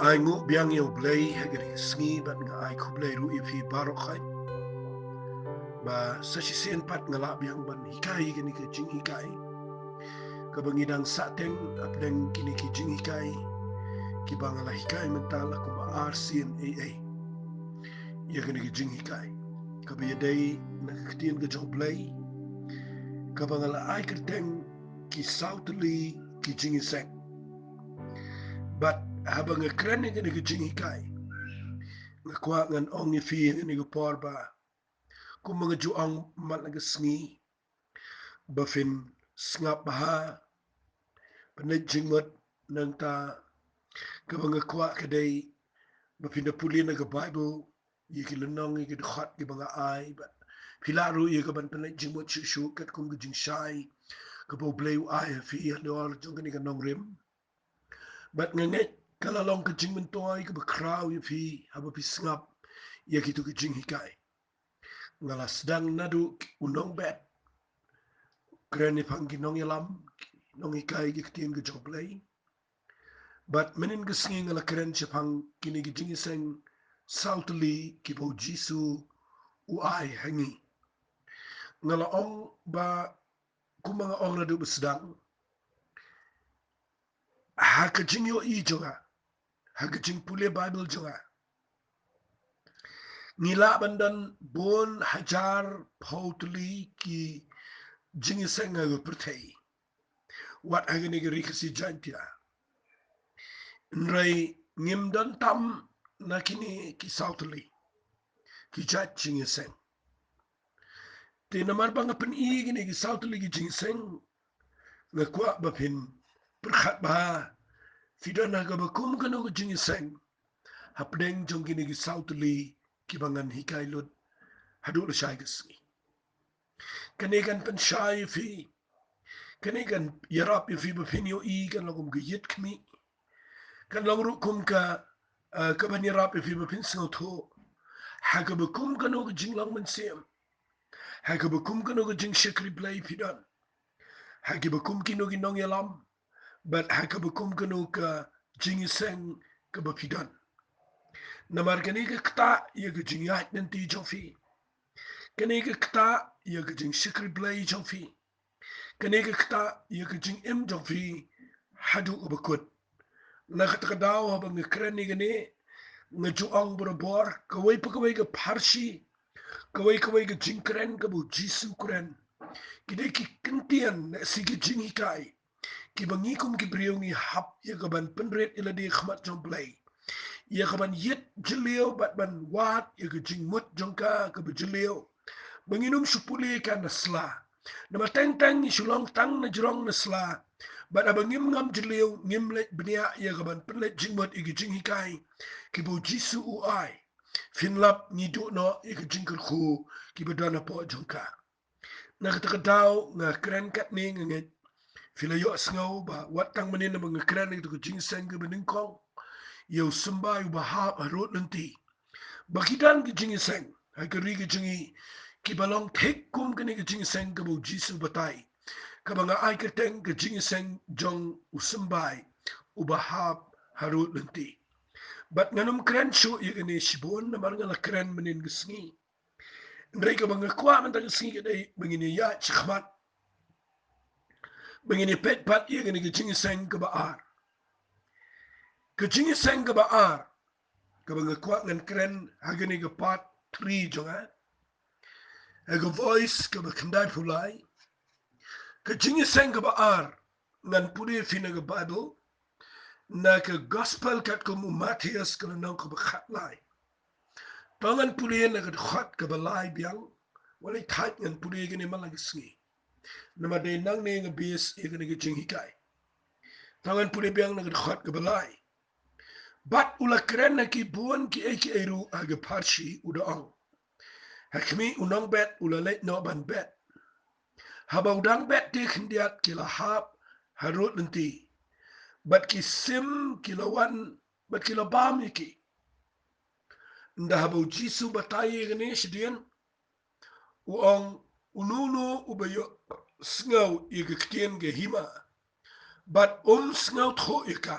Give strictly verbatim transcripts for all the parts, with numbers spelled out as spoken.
Ai nguh biang ïa U Blei ha kane ka sngi bad nga ai khublei ruh ïa phi baroh khoit ba sa shisien pat nga lah biang ban hikai kane ka jinghikai kaba ngi dang sah teng hapdeng kine ki jinghikai kiba nga la hikai mynta la kumba ar sien ei ei. Ïa kane ka jinghikai kaba ïadei na ka ktien ka jong U Blei kaba nga la ai kyrteng ki saw tylli ki jingïaseng. Bad haba nga kren ïa kane ka jinghikai, nga kwah ngan ong ïa phi ha kane ka por ba kumba nga ju ong man la ka sngi, ba phin sngap bha, pynleit jingmut. Nangta kaba nga kwah ka dei ba phin da pule na ka Baibl ïa ki lynnong, ïa ki dkhot kiba nga ai, bad phi lah ruh ïa ka ban pynleit jingmut shuh shuh katkum ka jingshai kaba U Blei u ai ha phi halor jong kane ka nongrim. Bad nga ngeit ka la long ka jingmyntoi kaba khraw ïa phi haba phi sngap ïa kito ki jinghikai. Nga la sdang naduh u nongbet, kren ïa phi ki nongïalam, ki nonghikai ki ktien ka jong U Blei. Bad mynnin ka sngi nga la kren shaphang kine ki jingïaseng saw tylli kiba U Jisu u ai ha ngi. Nga la ong ba kumba nga ong naduh ba sdang, ha ka jingïohi jong nga, ha ka jingpule Baibl jong nga, ngi lah ban don bun hajar phew tylli ki jingïaseng ha ka pyrthei wat ha kane ka Ri Khasi Jaiñtia. Hynrei ngim don tam na kine ki saw tylli ki jait jingïaseng. Te namar ba nga pyni kine ki saw tylli ki jingïaseng, nga kwah ba phin pyrkhat ba phi don ha kaba kum kano ka jingïaseng hapdeng jong kine ki saw tylli kiba ngan hikai lut haduh lashai ka sngi. Kane kan pynshai ïa phi, kane kan ïarap ïa phi ba phin ïohi, kan long kum ka ïit khmih, kan long ruh kum ka, eh, ka ban ïarap ïa phi ba phin sngewthuh ha kaba kum kano ka jinglong mynsiem, ha kaba kum kano ka jingshakri Blei phi don, ha kaba kum kino ki nongïalam, bad ha kaba kum kano ka jingïaseng kaba phi don. Namar kane ka ktah ïa ka jingïaid lynti jong phi, kane ka ktah ïa ka jingshakri Blei jong phi, kane ka ktah ïa ka jingim jong phi haduh kaba kut. Na kata ka daw haba nga kren ïa kane, nga ju ong barabor, kawei pa kawei ka pharshi, kawei kawei ka jingkren kaba U Jisu u kren, ki dei ki kyntien ne shi ki jinghikai kiba ngi kum ki briew ngi hap ïa ka ban pynrit ïa lade ha khmat jong U Blei, ïa ka ban ïit jylliew bad ban wad ïa ka jingmut jong ka kaba jylliew, ba ngin ym shu pule ka na sla. Namar teng teng ngi shu long tang na jrong na sla, bad haba ngim ngam jylliew ngim leit bniah ïa ka ban pynleit jingmut ïa ki jinghikai kiba U Jisu u ai. Phin lap ngi duh noh ïa ka jingkyrkhu kiba don hapoh jong ka. Na kata ka daw nga kren katne, nga ngeit phi la ïohsngew ba wat tang mynnin ba nga kren ïa kata ka jingïaseng kaba nyngkong ïa u symbai uba hap harud lynti, ba ki don ki jingïaseng ha ka ri ka jong ngi kiba long thik kum kane ka jingïaseng kaba U Jisu u batai, kaba nga ai kyrteng ka jingïaseng jong u symbai uba hap harud lynti. Bad ngan ym kren shuh ïa kane shibun namar nga la kren mynnin ka sngi. Hynrei kaba nga kwah mynta ka sngi ka dei ba ngin ïa ïaid shakhmat, ba ngin ïa peit pat ïa kane ka jingïaseng kaba ar. Ka jingïaseng kaba ar kaba nga kwah ngan kren ha kane ka part three jong nga, ha ka voice kaba khyndai phew lai. Ka jingïaseng kaba ar ngan pule ïa phi na ka Baibl, na ka Gospel katkum u Mathaios ka lynnong kaba khatlai. To ngan pule na ka dkhot kaba lai biang, wat leit thait ngan pule ïa kane man la ka sngi, namar dei nangne nga base ïa kane ka jinghikai. To ngan pule biang na ka dkhot kaba lai. Bad u la kren ha ki bun kiei kiei ruh ha ka pharshi, u da ong, ha khmih u nongbet u la leit noh ban bet. Haba u dang bet te khyndiat ki la hap harud lynti, bad ki sim ki la wan bad ki la bam ïa ki. Ynda haba U Jisu u batai ïa kane shadien, u ong, uno uno uba ïohsngew ïa ka ktien ka hima bad um sngewthuh ïa ka,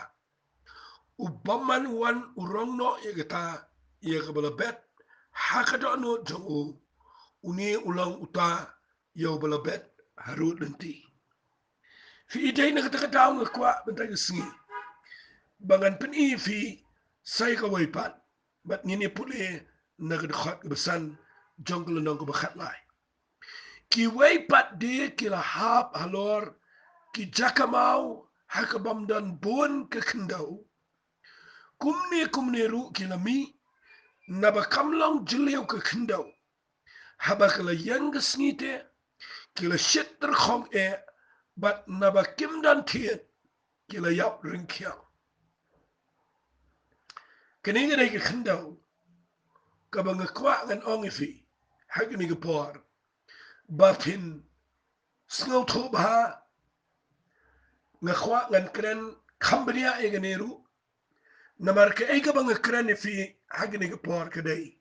u bymman u wan u rong noh ïa kata ïa kaba la bet ha ka dohnud jong u, une u long uta ïa uba la bet harud lynti. Phi i, dei na kata ka daw nga kwah mynta ka sngi ba ngan pyni ïa phi sa ïa kawei pat, bad ngin ïa pule na ka dkhot kaba san jong ka lynnong kaba khatlai. Kiwei pat de ki la hap halor ki jaka maw ha kaba ym don bun ka khyndew. Kumne kumne ruh ki la mih, naba kam long jylliew ka khyndew. Haba ka la ïeng ka sngi te, ki la shit tyrkhong eh, bad naba kim don thied, ki la ïap ryngkhiang. Kane ka dei ka khyndew kaba nga kwah ngan ong ïa phi ha kane ka por, ba phin sngewthuh bha. Nga kwah ngan kren kham bniah ïa kane ruh, namar kaei kaba nga kren ïa phi ha kane ka por ka dei,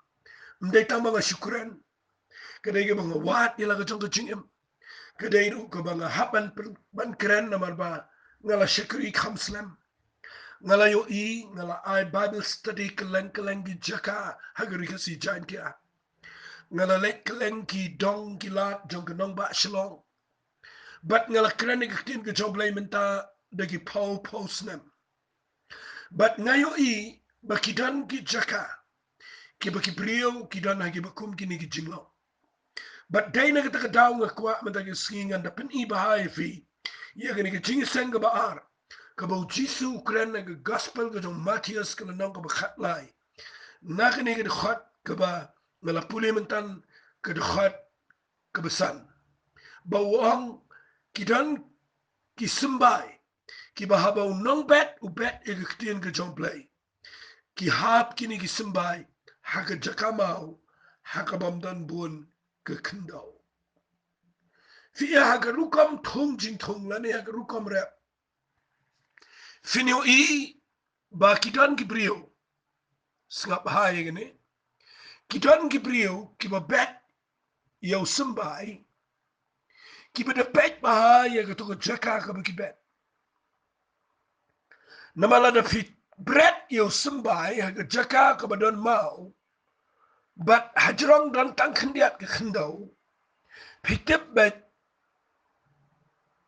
ym dei tang ba nga shu kren. Ka dei kaba nga wad ïa la ka jong ka jingim. Ka dei ruh kaba nga hap ban pyn-, ban kren namar ba nga la shakri kham slem. Nga la ïohi, nga la ai Bible study kylleng kylleng ki jaka ha ka Ri Khasi Jaiñtia. Nga la leit kylleng ki dong ki lad jong ka nongbah Shillong. Bad nga la kren ïa ka ktien ka jong U Blei mynta da ki phew phew snem. Bad nga ïohi ba ki don ki jaka kiba ki briew ki don ha kiba kum kine ki jinglong. Bad dei na kata ka daw nga kwah mynta ka sngi ngan da pyni bha ïa phi ïa kane ka jingïaseng kaba ar, kaba U Jisu u kren ha ka gospel ka jong u Mathaios ka lynnong kaba khatlai, na kane ka dkhot kaba nga la pule mynta, ka dkhot kaba san, ba u ong, ki don ki symbai kiba haba u nongbet u bet ïa ka ktien ka jong U Blei, ki hap kine ki symbai ha ka jaka maw ha kaba ym don bun ka khyndew. Phi ïa, ha ka rukom thung jingthung lane ha ka rukom rep, phin ïohi ba ki don ki briew, sngap bha ïa kane, ki don ki briew kiba bet ïa u symbai kiba da peit bha ïa kato ka jaka kaba ki bet. Namar lada phi bet ïa u symbai ha ka jaka kaba don maw, bad hajrong don tang khyndiat ka khyndew, phi tip beit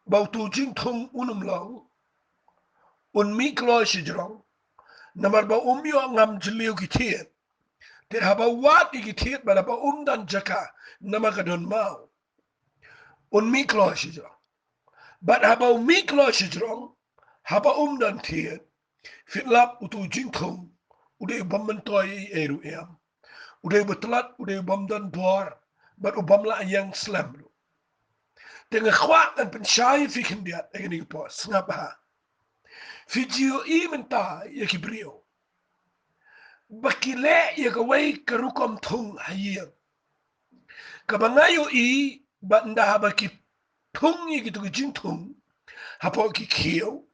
ba uto u jingthung un ym long, un mih kloi shajrong, namar ba um ïoh ngam jylliew ki thied. Te haba wad ïa ki thied bad haba um don jaka namar ka don maw, un mih kloi shajrong. Bad haba u mih kloi shajrong, haba um don thied, phin lap uto u jingthung u dei u bym myntoi ei ei ruh em. U dei uba tlot, u dei u bym don bor, bad u bym lah ïeng slem ruh. Te nga kwah ngan pynshai ïa phi khyndiat ha kane ka por, sngap bha. Phi ju ïohi mynta ïa ki briew ba ki leh ïa kawei ka rukom thung ha ïing, kaba nga ïohi ba ynda haba ki thung ïa kito ki jingthung hapoh ki khiew,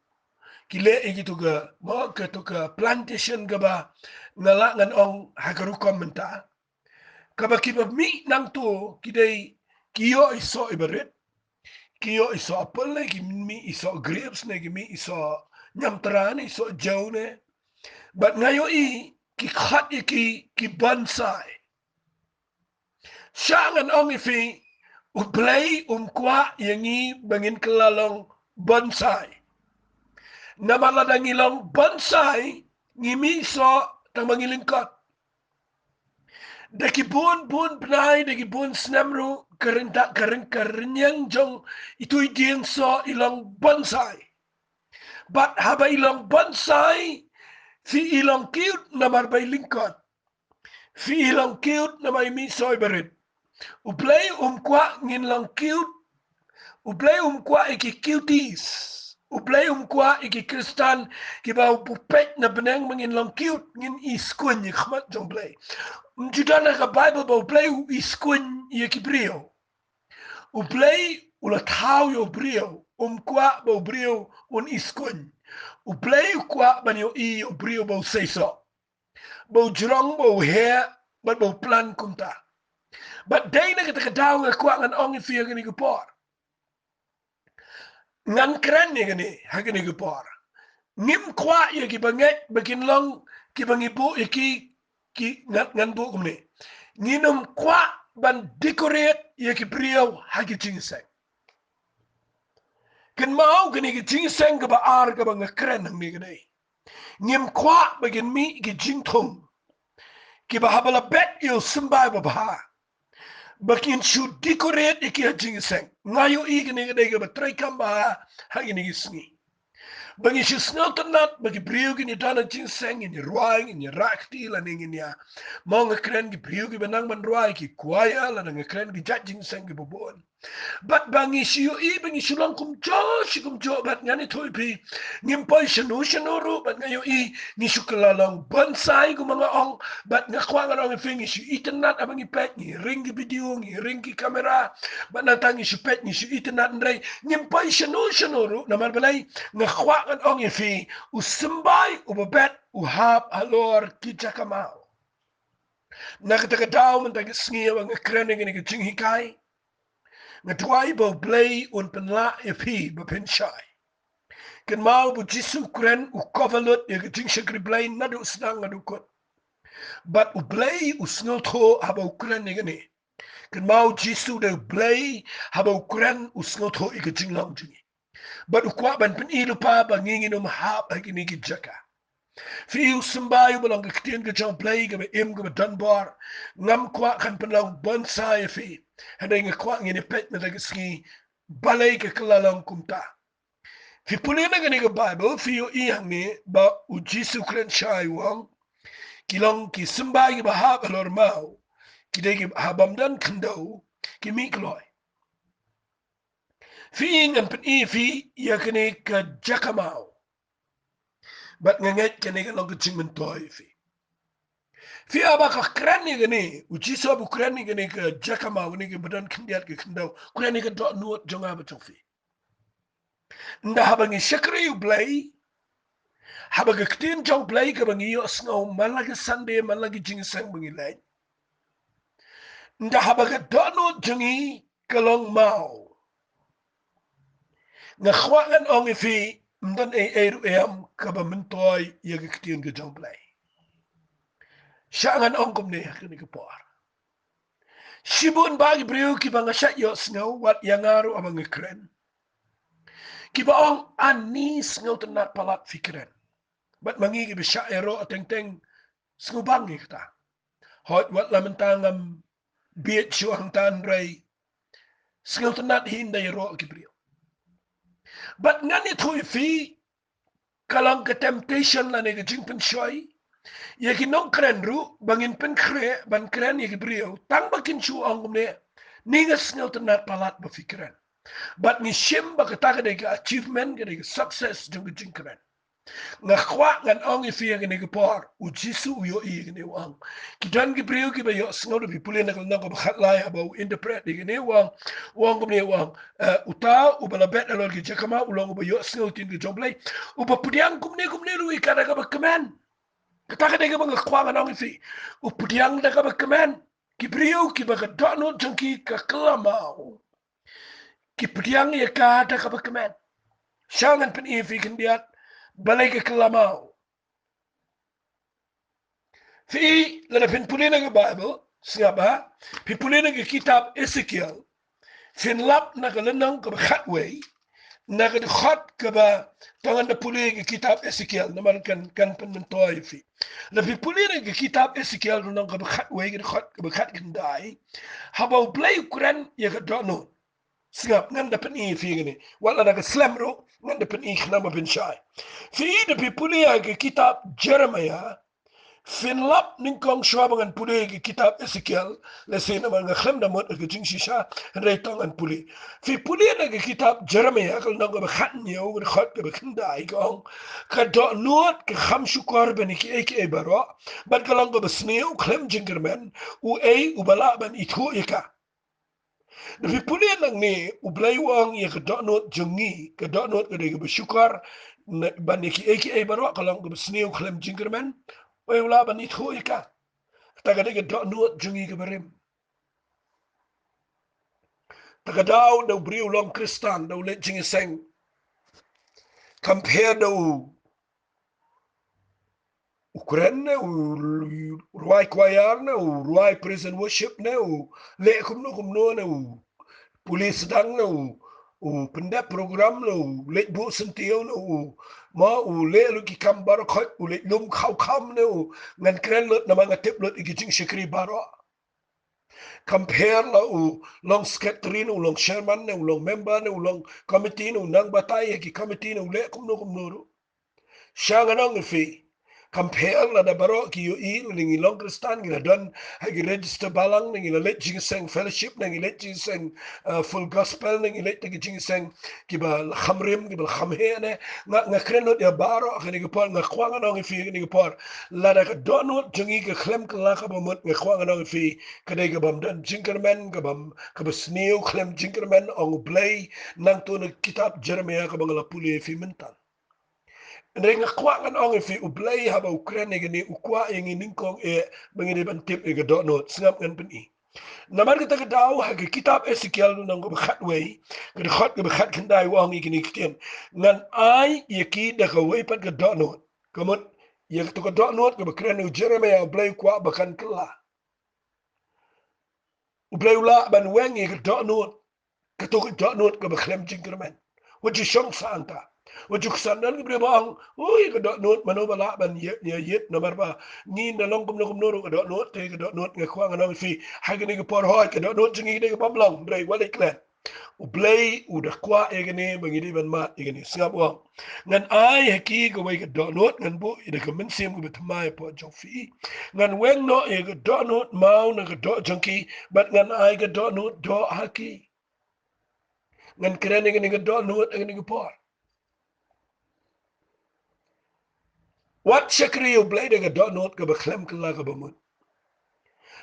ki leh ïa kito ka, mo, kato ka plantation kaba nga lah ngan ong ha ka rukom mynta, kaba kiba mih nangto ki dei, ki ïoh i soh iba rit, ki ïoh i soh apple ne ki mih i soh grapes ne ki mih i soh ñiamtra ne i soh jew ne. Bad nga ïohi ki khot ïa ki, ki bonsai. Sha ngan ong ïa phi, U Blei um kwah ïa ngi ba ngin kylla long bonsai. Namar lada ngi long bonsai, ngi mih soh tang ba ngi lyngkot. Da ki bun bun bnai, da ki bun snem ruh, ka rynta, ka ryn, ka rynïeng jong ito i dieng soh i long bonsai. Bad haba i long bonsai, phi i long cute namar ba i lyngkot. Phi i long cute namar i mih soh iba rit. U Blei um kwah ngin long cute. U Blei um kwah ïa ki cuties. U Blei um kwah ïa ki Khristan kiba u peit na bneng ba ngin long cute, ngin iskuiñ ïa ka khmat jong U Blei. Ym ju don ha ka Baibl ba U Blei u iskuiñ ïa ki briew. U Blei u la thaw ïa u briew, um kwah ba u briew un iskuiñ. U Blei u kwah ban ïohi ïa u briew ba u seisoh, ba u jrong, ba u heh, bad ba u plan kumta. Bad dei na kata ka daw nga kwah ngan ong ïa phi ha kane ka por. Ngan kren ïa kane ha kane ka por. Ngim kwah ïa ki bangeit ba kin long ki ba ngi buh ïa ki, ki ngan, ngan buh kumne. Ngin ym kwah ban decorate ïa ki briew ha ki jingïaseng. Kynmaw kane ka jingïaseng kaba ar kaba nga kren hangne ka dei, ngim kwah ba kin mih ki jingthung kiba haba la bet ïa u symbai babha ba kin shu decorate ïa ki ha jingïaseng. Nga ïohi kane ka dei kaba trei kam bha ha kine ki sngi. Ba ngi shu sngewtynnat ba ki briew kin ïa don ha jingïaseng, ngin ïa rwai, ngin ïa rah kti lane ngin ïa, mo nga kren ki briew kiba nang ban rwai, ki kwaya, lane nga kren ki jait jingïaseng kiba bun. Bad ba ngi shu ïohi ba ngi shu long kumjuh shi kumjuh, bad ngan ïathuh ïa phi, ngim poi shano shano ruh, bad nga ïohi ngi shu kylla long bonsai kumba nga ong. Bad nga kwah ngan ong ïa phi, ngi shu itynnat haba ngi peit, ngi ring ki video, ngi ring ki kamera. Bad nangta ngi shu peit, ngi shu itynnat, hynrei ngim poi shano shano ruh. Namar balei? Nga kwah ngan ong ïa phi, u symbai uba bet u hap halor ki jaka maw. Na kata ka daw mynta ka sngi haba nga kren ïa kane ka jinghikai, nga duwai ba U Blei un pynlah ïa phi ba phin shai. Kynmaw ba U Jisu u kren, u cover lut ïa ka jingshakri Blei naduh sdang haduh kut. Bad U Blei u sngewthuh haba u kren ïa kane. Kynmaw U Jisu u dei U Blei, haba u kren u sngewthuh ïa ka jinglong jong ngi. Bad u kwah ban pyni lypa ba ngi ngin ym hap ha kine ki jaka. Phi, u symbai uba long ka ktien ka jong U Blei kaba im kaba don bor. Ngam kwah kan pynlong bonsai ïa phi. Hynrei nga kwah ngin ïa peit mynta ka sngi balei ka kylla long kumta. Phi pule na kane ka Baibl, phi ïohi hangne ba U Jisu u kren shai, u ong, ki long ki symbai kiba hap halor maw, ki dei ki haba ym don khyndew, ki mih kloi. Phi, ngan pyni ïa phi ïa kane ka jaka maw. Bad nga ngeit kane ka long ka jingmyntoi ïa phi. Phi, haba ka kren ïa kane, U Jisu haba u kren ïa kane ka jaka maw, kane kaba don khyndiat ki khyndew, u kren ïa ka dohnud jong nga bad jong phi. Ynda haba ngi shakri U Blei, haba ka ktien jong U Blei kaba ngi ïohsngew man la ka Sunday, man la ka jingïaseng ba ngi leit, ynda haba ka dohnud jong ngi ka long maw, nga kwah ngan ong ïa phi, ym don ei ei ruh em kaba myntoi ïa ka ktien ka jong U Blei. Shah ngan ong kumne ha kane ka por. Shibun bah ki briew kiba nga shait ïohsngew, wat ïa nga ruh haba nga kren, kiba ong, ani sngewtynnat palat phi kren. Bad ma ngi kiba shah ïaroh teng teng, sngewbang ïa kata. Hooid, wat la mynta ngam bieit shuh hangta, hynrei sngewtynnat hi ynda ïaroh ki briew. Bad ngan ïathuh ïa phi, ka long ka temptation lane ka jingpynshoi ïa ki nongkren ruh ba ngin pynkhreh ban kren ïa ki briew tang ba kin shu ong kumne, ni nga sngewtynnat palat ba phi kren. Bad ngi shim ba kata ka dei ka achievement, ka dei ka success jong ka jingkren. Nga kwah ngan ong ïa phi ha kane ka por, U Jisu u ïohi ïa kane, u ong, ki don ki briew kiba ïohsngew. Da phi pule na ka lynnong kaba khatlai haba u interpret ïa kane, u ong, u ong kumne, u ong, eh, uta uba la bet halor ki jaka maw u long uba ïohsngew ktien ka jong U Blei, uba pdiang kumne kumne ruh ïa ka da kaba kmen. Kata ka dei kaba nga kwah ngan ong ïa phi, u pdiang da kaba kmen. Ki briew kiba ka dohnud jong ki ka kylla maw, ki pdiang ïa ka da kaba kmen. Shah ngan pyni ïa phi khyndiat balei ka kylla maw. Phi, lada phin pule na ka Baibl, sngap bha, phi pule na ka kitab Esekiel, phin lap na ka lynnong kaba khatwei, na ka dkhot kaba, to ngan da pule ka kitab Esekiel, namar kan, kan pynmyntoi ïa phi. Lada phi pule na ka kitab Esekiel, lynnong kaba khatwei, ka dkhot kaba khatkhyndai, haba U Blei u kren ïa ka dohnud. Sngap, ngan da pyni ïa phi kane. Wat lada ka slem ruh, ngan da pyni khnang ba phin shai. Phi, da phi pule ïa ka kitab Jeremiah, phin lap nyngkong shuwa ba ngan pule ïa ka kitab Esekiel, lehse namar nga khlem da mut ka jingshisha, hynrei to ngan pule. Phi pule na ka kitab Jeremiah, ka lynnong kaba khathynñiew, ka dkhot kaba khyndai, ka ong, ka dohnud ka kham shukor ban ïa kiei kiei baroh, bad ka long kaba sniew khlem jingkyrmen, uei uba lah ban ithuh ïa ka. Da phi pule nangne, U Blei u ong ïa ka dohnud jong ngi, ka dohnud ka dei kaba shukor, na, ban ïa kiei kiei baroh, ka long kaba sniew khlem jingkyrmen, uei u lah ban ithuh ïa ka. Kata ka dei ka dohnud jong ngi kaba rim. Ta ka daw da u briew u long Khristan, da u leit jingïaseng, compare da u u kren ne, u rwai choir ne, u rwai praise and worship ne, u leh kumno kumno ne, u pule sdang ne, u, u pyndep program ne, u leit buh syntiew ne, u, ma u leh lut ki kam baroh khoit, u leit lum khaw kham ne, u, ngan kren lut namar nga tip lut ïa ki jingshakri baroh. Compare la u long secretary ne, u long chairman ne, u long member ne, u long committee ne, u nang batai ïa ki committee ne, u leh kumno kumno ruh. Sha ngan ong ïa phi, compare lada baroh ki ïohi lada ngi long Khristan, ngi la don ha ki register balang ne, ngi la leit jingïaseng fellowship ne, ngi leit jingïaseng, uh, Full Gospel ne, ngi leit ha ki jingïaseng kiba la kham rim, kiba la kham heh ne. Nga, nga kren lut ïa baroh ha kane ka por, nga kwah ngan ong ïa phi ha kane ka por, lada ka dohnud jong ngi ka khlem kylla kaba mut, nga kwah ngan ong ïa phi, ka dei kabym don jingkyrmen, kabym, kaba sniew khlem jingkyrmen, ong U Blei, nangta na kitab Jeremiah kaba nga la pule ïa phi mynta. Hynrei nga kwah ngan ong ïa phi, U Blei haba u kren ïa kane, u kwah ïa ngi nyngkong eh ba ngi dei ban tip ïa ka dohnud. Sngap, ngan pyni. Namar kata ka daw ha ka kitab Esekiel lynnong kaba khatwei, ka dkhot kaba khatkhyndai, u ong ïa kine ki ktien: Ngan ai ïa ki da kawei pat ka dohnud. Ka mut, ïa kato ka dohnud kaba kren ïa u Jeremiah, U Blei u kwah ba kan kylla. U Blei u lah ban weng ïa ka dohnud, kato ka dohnud kaba khlem jingkyrmen. Wat ju shong sah hangta. Wat ju ksan. Don ki briew ba ong, ui, ka dohnud, mano ba lah ban ïa, ïa ïit, namar ba ngin da long kumno kumno ruh ka dohnud, te ka dohnud, nga kwah ngan ong ïa phi ha kane ka por, hooid, ka dohnud jong ngi ka dei kabym long, hynrei wat leit klet. U Blei u da kwah ïa kane ba ngi dei ban mad ïa kane. Sngap, u ong: Ngan ai ha ki kawei ka dohnud, ngan buh ïa ka mynsiem kaba thymmai hapoh jong phi. Ngan weng noh ïa ka dohnud maw na ka doh jong ki, bad ngan ai ka dohnud doh ha ki. Ngan kren ïa kane ka dohnud ha kane ka por. Wat shakri ïa U Blei da ka dohnud kaba khlem kylla kaba mut.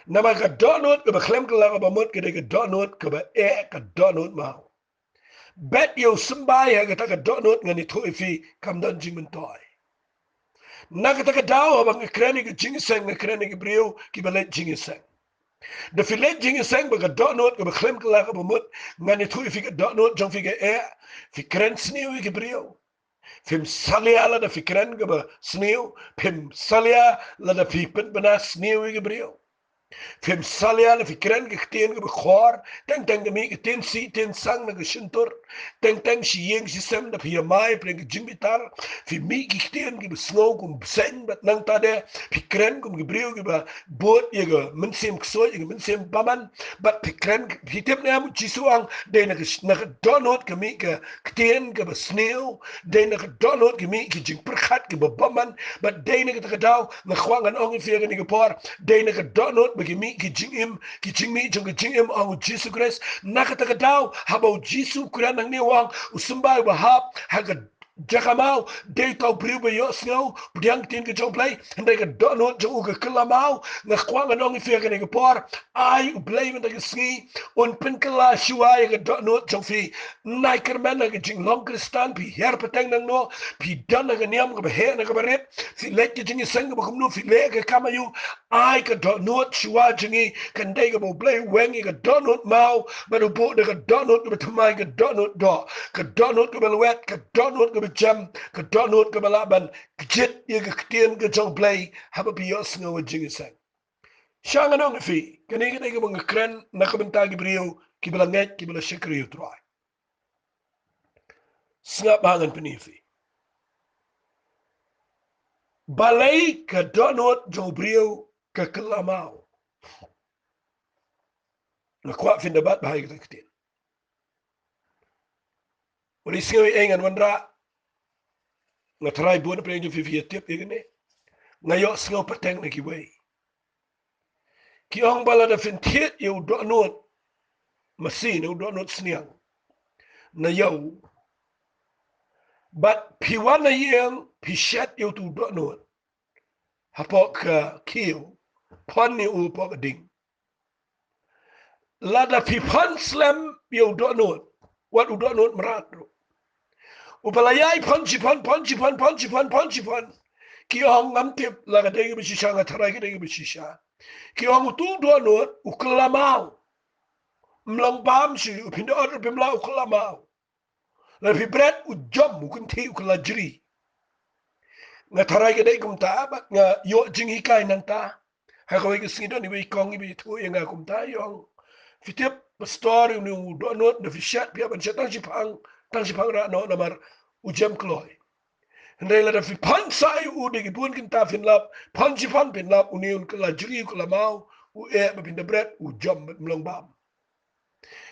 Namar ka dohnud kaba khlem kylla kaba mut ka dei ka dohnud kaba eh, ka dohnud maw. Bet ïa u symbai ha kata ka dohnud, ngan ïathuh ïa phi, kam don jingmyntoi. Na kata ka daw haba nga kren ïa ka jingïaseng, nga kren ïa ki briew kiba leit jingïaseng. Da phi leit jingïaseng bad ka dohnud kaba khlem kylla kaba mut, ngan ïathuh ïa phi, ka dohnud jong phi ka eh. Phi kren sniew ïa ki briew. Phim salia lada phi kren kaba sniew, phim salia lada phi pynbna sniew ïa ki briew. Phim salia lada phi kren ka ktien kaba khor, teng teng ka mih ka ktien sih ktien sang na ka shyntur. Teng teng shi ïing shi sem da phi ïamai pyrshah ka jingbitar, phi mih ki ktien kiba sngew kum bseiñ, bad nangta de phi kren kum ki briew kiba bud ïa ka mynsiem ksuid, ïa ka mynsiem bymman. Bad phi kren, phi tip ne em, U Jisu u ong, dei na ka, na ka dohnud ka mih ka ktien kaba sniew, dei na ka dohnud ka mih ki jingpyrkhat kiba bymman, bad dei na kata ka daw, nga kwah ngan ong ïa phi ha kane ka por, dei na ka dohnud ba ki mih ki jingim, ki jingmih jong ka jingim, ong U Jisu Khrist. Na kata ka daw haba U Jisu u kren hangne, u ong, u symbai uba hap ha ka jaka maw dei uta u briew ba ïohsngew pdiang ktien ka jong U Blei, hynrei ka dohnud jong u ka kylla maw. Nga kwah ngan ong ïa phi ha kane ka por, ai U Blei mynta ka sngi un pynkylla shuwa ïa ka dohnud jong phi. Nai kyrmen ha ka jinglong Khristan, phi hiar pateng nangno, phi don ha ka niam kaba heh na kaba rit, phi leit ka jingïaseng kaba kumno, phi leh ka kam aïu, ai ka dohnud shuwa jong ngi kan dei kaba U Blei u weng ïa ka dohnud maw, bad u buh da ka dohnud kaba thymmai, ka dohnud doh, ka dohnud kaba lwet, ka dohnud kaba jem, ka dohnud kaba lah ban kjit ïa ka ktien ka jong U Blei haba phi ïohsngew ha jingïaseng. Sha ngan ong ïa phi, kane ka dei kaba nga kren na ka bynta ki briew kiba la ngeit, kiba la shakri ïa U Trai. Sngap ba ngan pyni ïa phi. Balei ka dohnud jong u briew ka kylla maw? Nga kwah phin da bat bha ïa kata ka ktien. Wat ïa sngew ïa ei ngan wanrah. Nga tharai bun na pdeng jong phi phi ïa tip ïa kane. Nga ïohsngew pateng na kiwei ki ong ba lada phin thied ïa u dohnud masi ne u dohnud sniang na ïew, bad phi wan na ïing phi shet ïa utu u dohnud hapoh ka khiew, phon ïa u hapoh ka ding. Lada phi phon slem ïa u dohnud, wat u dohnud mrad ruh, uba la ïai phon shi phon, phon shi phon, phon shi phon, phon shi phon, ki ong ngam tip la ka dei kaba shisha, nga tharai ka dei kaba shisha. Ki ong utu u dohnud u kylla maw. Ym long bam shuh, phin da ot ruh phim lah, u kylla maw. Lada phi bret u jom, u kynthih u kylla jri. Nga tharai ka dei kumta, bad nga ïoh jinghikai nangta. Ha kawei ka sngi don iwei i kong iba ïathuh ïa nga kumta, i ong, phi tip, pastor, une u dohnud, da phi shet, phi hap ban shet tang shiphang, tang shiphang rah noh namar u jem kloi. Hynrei lada phi pan sa ïa u da ki bun kynta phin lap, pan shiphang phin lap, une un kylla jri, u kylla maw, u eh ba phin da bret, u jam bad mlong bam.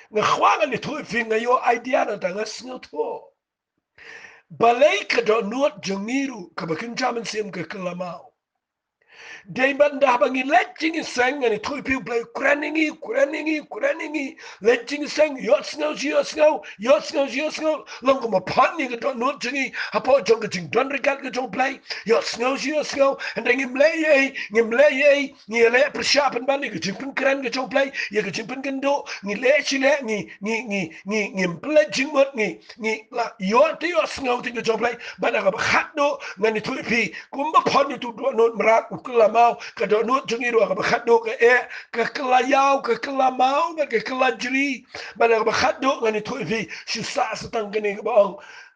Nga kwah ngan ïathuh ïa phi, nga ïoh idea nangta, nga sngewthuh. Balei ka dohnud jong ngi ruh kaba kynja mynsiem ka kylla maw? Dei ban da haba ngi leit jingïaseng, ngan ïathuh ïa phi, U Blei u kren ïa ngi, u kren ïa ngi, u kren ïa ngi. Leit jingïaseng, ïohsngew shi ïohsngew, ïohsngew shi ïohsngew. Long kumba pan ïa ka dohnud jong ngi hapoh jong ka jingdon ryngkat ka jong U Blei. Ïohsngew shi ïohsngew. Hynrei ngim leh ei ei, ngim leh ei ei. Ngi leh pyrshah pynban ïa ka jingpynkren ka jong U Blei, ïa ka jingpynkynduh, ngi leh shi leh, ngi, ngi, ngi, ngi, ngim pynleit jingmut, ngi, ngi la ïoh te ïohsngew te ka jong U Blei, bad ha kaba khatduh, ngan ïathuh ïa phi, kumba pan ïa utu u dohnud mrad, u kylla maw, ka dohnud jong ngi ruh ha kaba khatduh ka eh, ka kylla ïaw, ka kylla maw, bad ka kylla jri, bad ha kaba khatduh ngan ïathuh ïa phi, shu sah sa tang kane kaba ong,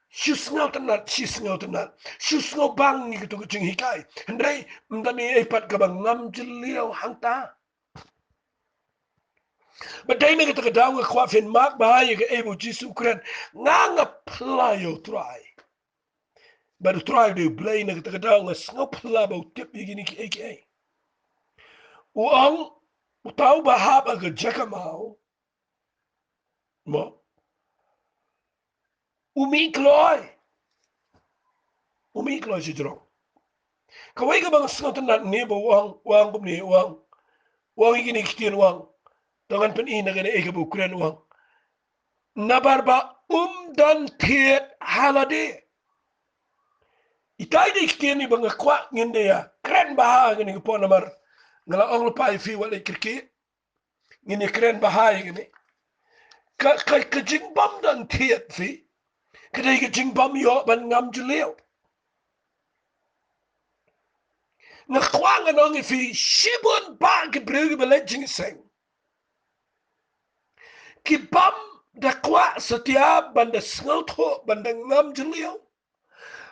shu sngewtynnat, shu sngewtynnat, shu sngewbang ïa katu ka jinghikai. Hynrei, ym don ei ei pat kaba ngam jylliew hangta. Bad dei na kata ka daw nga kwah phin map bha ïa kaei ba U Jisu u kren. Nga nga phla ïa U Trai. Bad U Trai u dei U Blei, na kata ka daw nga sngewphla ba u tip ïa kine kiei kiei. U ong, uta uba hap ha ka jaka maw, mo, u mih kloi. U mih kloi shajrong. Kawei kaba nga sngewtynnat ne ba u ong, u ong kumne, u ong, u ong ïa kine ki ktien, u ong, to ngan pyni na kane, eh, kaba u kren, u ong, nabar ba um don thied ha lade. Ita i dei ki ktien iba nga kwah ngin da ïa kren bha ha kane ka por namar nga la ong lypa ïa phi, wat leit kyrkieh. Ngin ïa kren bha ïa kane. Ka, ka, ka jingbym don thied phi, ka dei ka jingbym ïoh ban ngam jylliew. Nga kwah ngan ong ïa phi, shibun bah ki briew kiba leit jingïaseng, ki bym da kwah satia ban da sngewthuh, ban da ngam jylliew,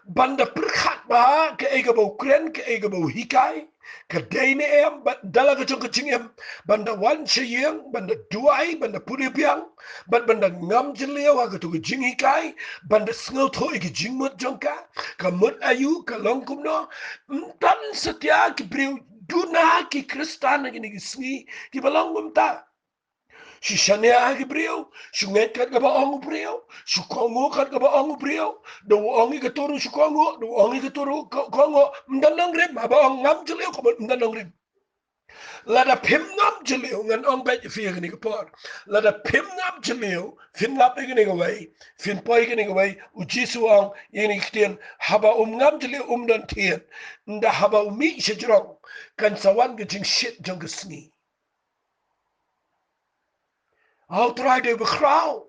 ban da pyrkhat bha kaei kaba u kren, kaei kaba u hikai, ka dei ne em, bad da la ka jong ka jingim, ban da wan sha ïing, ban da duwai, ban da pule biang, bad ban da ngam jylliew ha katu ka jinghikai, ban da sngewthuh ïa ka jingmut jong ka, ka mut aïu, ka long kumno. Ym tang satia ki briew, duna ki Khristan ha kine ki sngi kiba long kumta. Shu shaniah ha ki briew, shu ngeit kat kaba ong u briew, shu kohnguh kat kaba ong u briew, da u ong ïa kato ruh shu kohnguh, da u ong ïa kato ruh ko-, kohnguh, ym don nongrim, haba ong ngam jylliew, ka mut ym don nongrim. Lada phim ngam jylliew, ngan ong beit ïa phi ha kane ka por. Lada phim ngam jylliew, phin lap ïa kane kawei, phin poi ïa kane kawei, U Jisu u ong ïa kane ka ktien, haba um ngam jylliew um don thied, ynda haba u mih shajrong, kan sa wan ka jingshit jong ka sngi. Ha U Trai dei uba khraw.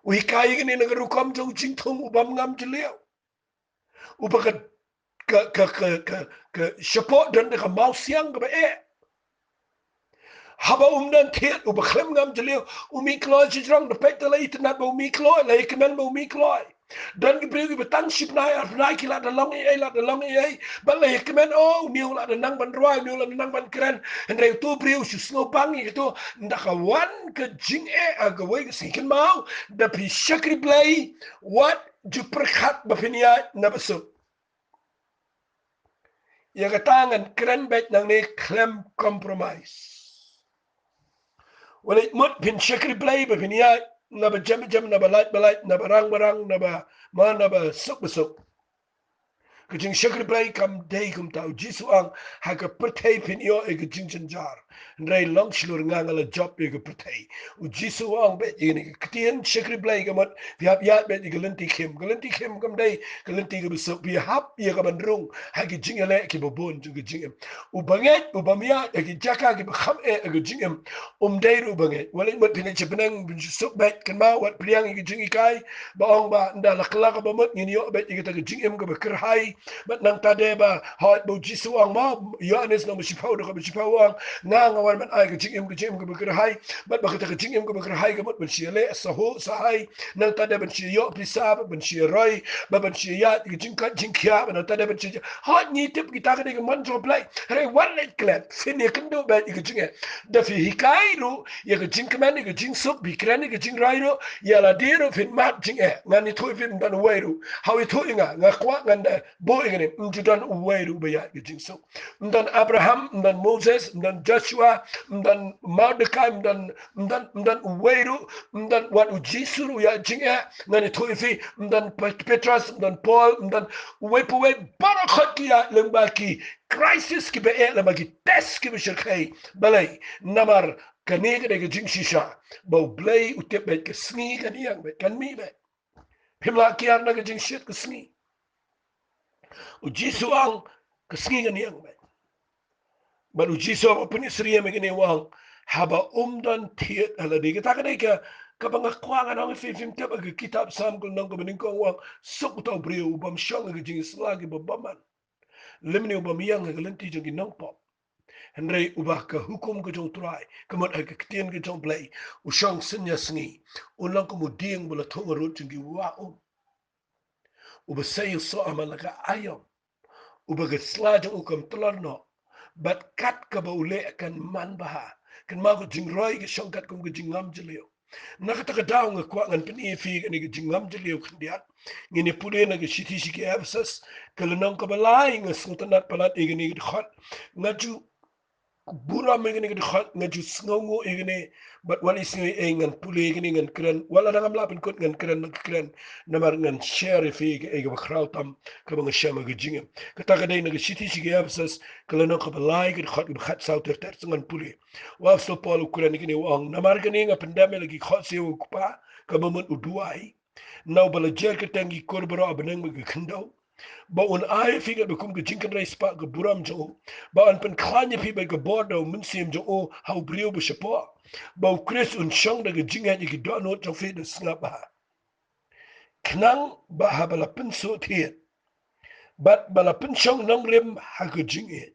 U hikai ïa kane na ka rukom jong u jingthung u bym ngam jylliew. Uba ka, ka, ka, ka, ka, ka shapoh don da ka mawsiang kaba eh. Haba um don thied, uba khlem ngam jylliew, u mih kloi shajrong, da peit da la itynnad ba u mih kloi, la ïakmen ba u mih kloi. Don ki briew kiba tang shi bnai ar bnai ki la da long ei ei, la da long ei ei. Bad la ïakmen, oh, une u la da nang ban rwai, une u la da nang ban kren. Hynrei uto u briew shu sngewbang ïa kato, ynda ka wan ka jingeh ha kawei ka sngi, kynmaw, da phi shakri Blei, wat ju pyrkhat ba phin ïaid na ba suk. Ïa kata ngan kren beit nangne khlem compromise. Wat leit mut phin shakri Blei ba phin ïaid na ba jem jem, na ba lait ba lait, na ba rang ba rang, na ba ma, na ba suk ba suk. Ka jingshakri Blei kam dei kumta. U Jisu u ong, ha ka pyrthei phin ïoh ïa ka jingjynjar, hynrei long shlur, nga nga la jop ïa ka pyrthei. U Jisu u ong beit ïa kane ka ktien shakri Blei ka mut phi hap ïaid beit ïa ka lynti khim. Ka lynti khim kam dei ka lynti kaba suk. Phi hap ïa ka ban rung ha ki jingïaleh kiba bun jong ka jingim. U bangeit u bym ïaid ha ki jaka kiba kham eh ha ka jingim, um dei ruh u bangeit. Wat leit mut phin leit sha bneng, phin shu suk beit, kynmaw, wat pdiang ïa ka jinghikai ba ong ba ynda la kylla kaba mut ngin ïoh beit ïa kata ka jingim kaba kyrhai, Bad nangta de ba, hooid, ba u Jisu u ong mo, Ïoannis lynnong ba shiphew, dkhot ba shiphew u ong, nga, nga wan ban ai ka jingim, ka jingim kaba kyrhai. Bad ba kata ka jingim kaba kyrhai ka mut ban shu ïaleh sahuh sahai. Nangta de ban shu ïoh pisa, bad ban shu ïaroi, bad ban shu ïaid ka jingkoit jingkhiah, bad nangta de ban shu, hooid, ngi tip kita ka dei ka mon jong U Blei. Hynrei wat leit klet, phin ïakynduh beit ïa ka jingeh. Da phi hikai ruh ïa ka jingkmen, ïa ka jingsuk, phi kren ïa ka jingroi ruh, ïa lade ruh phin mad jingeh. Ngan ïathuh ïa phi, ym don uwei ruh. Haw ïathuh ïa nga, nga kwah ngan da buh ïa kane, ym ju don uwei ruh ba ïaid ka jingsuk. Ym don Abraham, ym don Moses, ym don Joshua, ym don Mordekai, ym don, ym don, ym don uwei ruh, ym don wat u Jisu ruh ïaid jingeh. Ngan ïathuh ïa phi, ym don Pet-, Petros, ym don Paul, ym don uwei pa uwei, baroh khoit ki ïaid lyngba ki crisis kiba eh, lyngba ki test kiba shyrkhei. Balei? Namar kane ka dei ka jingshisha ba U Blei u tip beit ka sngi kan ïeng beit, kan mih beit. Phim lah kiar na ka jingshit ka sngi. U Jisu u ong ka sngi kan ïeng beit. Bad u Jisu haba u pynsyriem ïa kane u ong, haba ym don thied ha lade. Kata ka dei ka, kaba nga kwah ngan ong ïa phi, phim tip, ha ka kitab Salm ka lynnong kaba nyngkong u ong, suk uta u briew u bym shong ha ka jingïasyllok kiba bymman, lymne u bym ïeng ha ka lynti jong ki nongpop. Hynrei uba ha ka hukum ka jong U Trai, ka mut ha ka ktien ka jong U Blei, u shong synñia sngi, un long kum u dieng ba la thung harud jong ki wah um, uba sei u soh ha man la ka aïom, uba ka sla jong u kam tlot noh, bad kat kaba u leh kan man bha. Kynmaw, ka jingroi ka shong katkum ka jingngam jylliew. Na kata ka daw nga kwah ngan pyni ïa phi kane ka jingngam jylliew khyndiat. Ngin ïa pule na ka shithi sha ki Ephesus, ka lynnong kaba lai, nga sngewtynnat palat ïa kane ka dkhot. Nga ju burom ïa kane ka dkhot, nga ju sngewnguh ïa kane, bad wat la sngew ei ei ngan pule ïa kane, ngan kren, wat la dang ngam lah pynkut ngan kren, ngan kren, namar ngan share ïa phi kaei kaba khraw tam kaba nga shem ha ka jingim. Kata ka dei na ka shithi sha ki Ephesus, ka lynnong kaba lai, ka dkhot kaba khatsaw ter ter, sa ngan pule. U Apostol Paul u kren ïa kane u ong, namar kane nga pyndem ïa la ki khohsiew, ko Kpa, kaba mut u duwai, na uba la jer kyrteng ïa ki kur baroh ha bneng bad ki khyndew, ba un ai ïa phi katba kum ka jingkynrei spah ka burom jong u, ba un pynkhlaiñ ïa phi bad ka bor da U Mynsiem jong u ha u briew ba shapoh, ba U Khrist un shong da ka jingngeit ïa ki dohnud jong phi da sngap bha. Khnang ba haba la pynsuhthied, bad ba la pynshong nongrim ha ka jingïeit,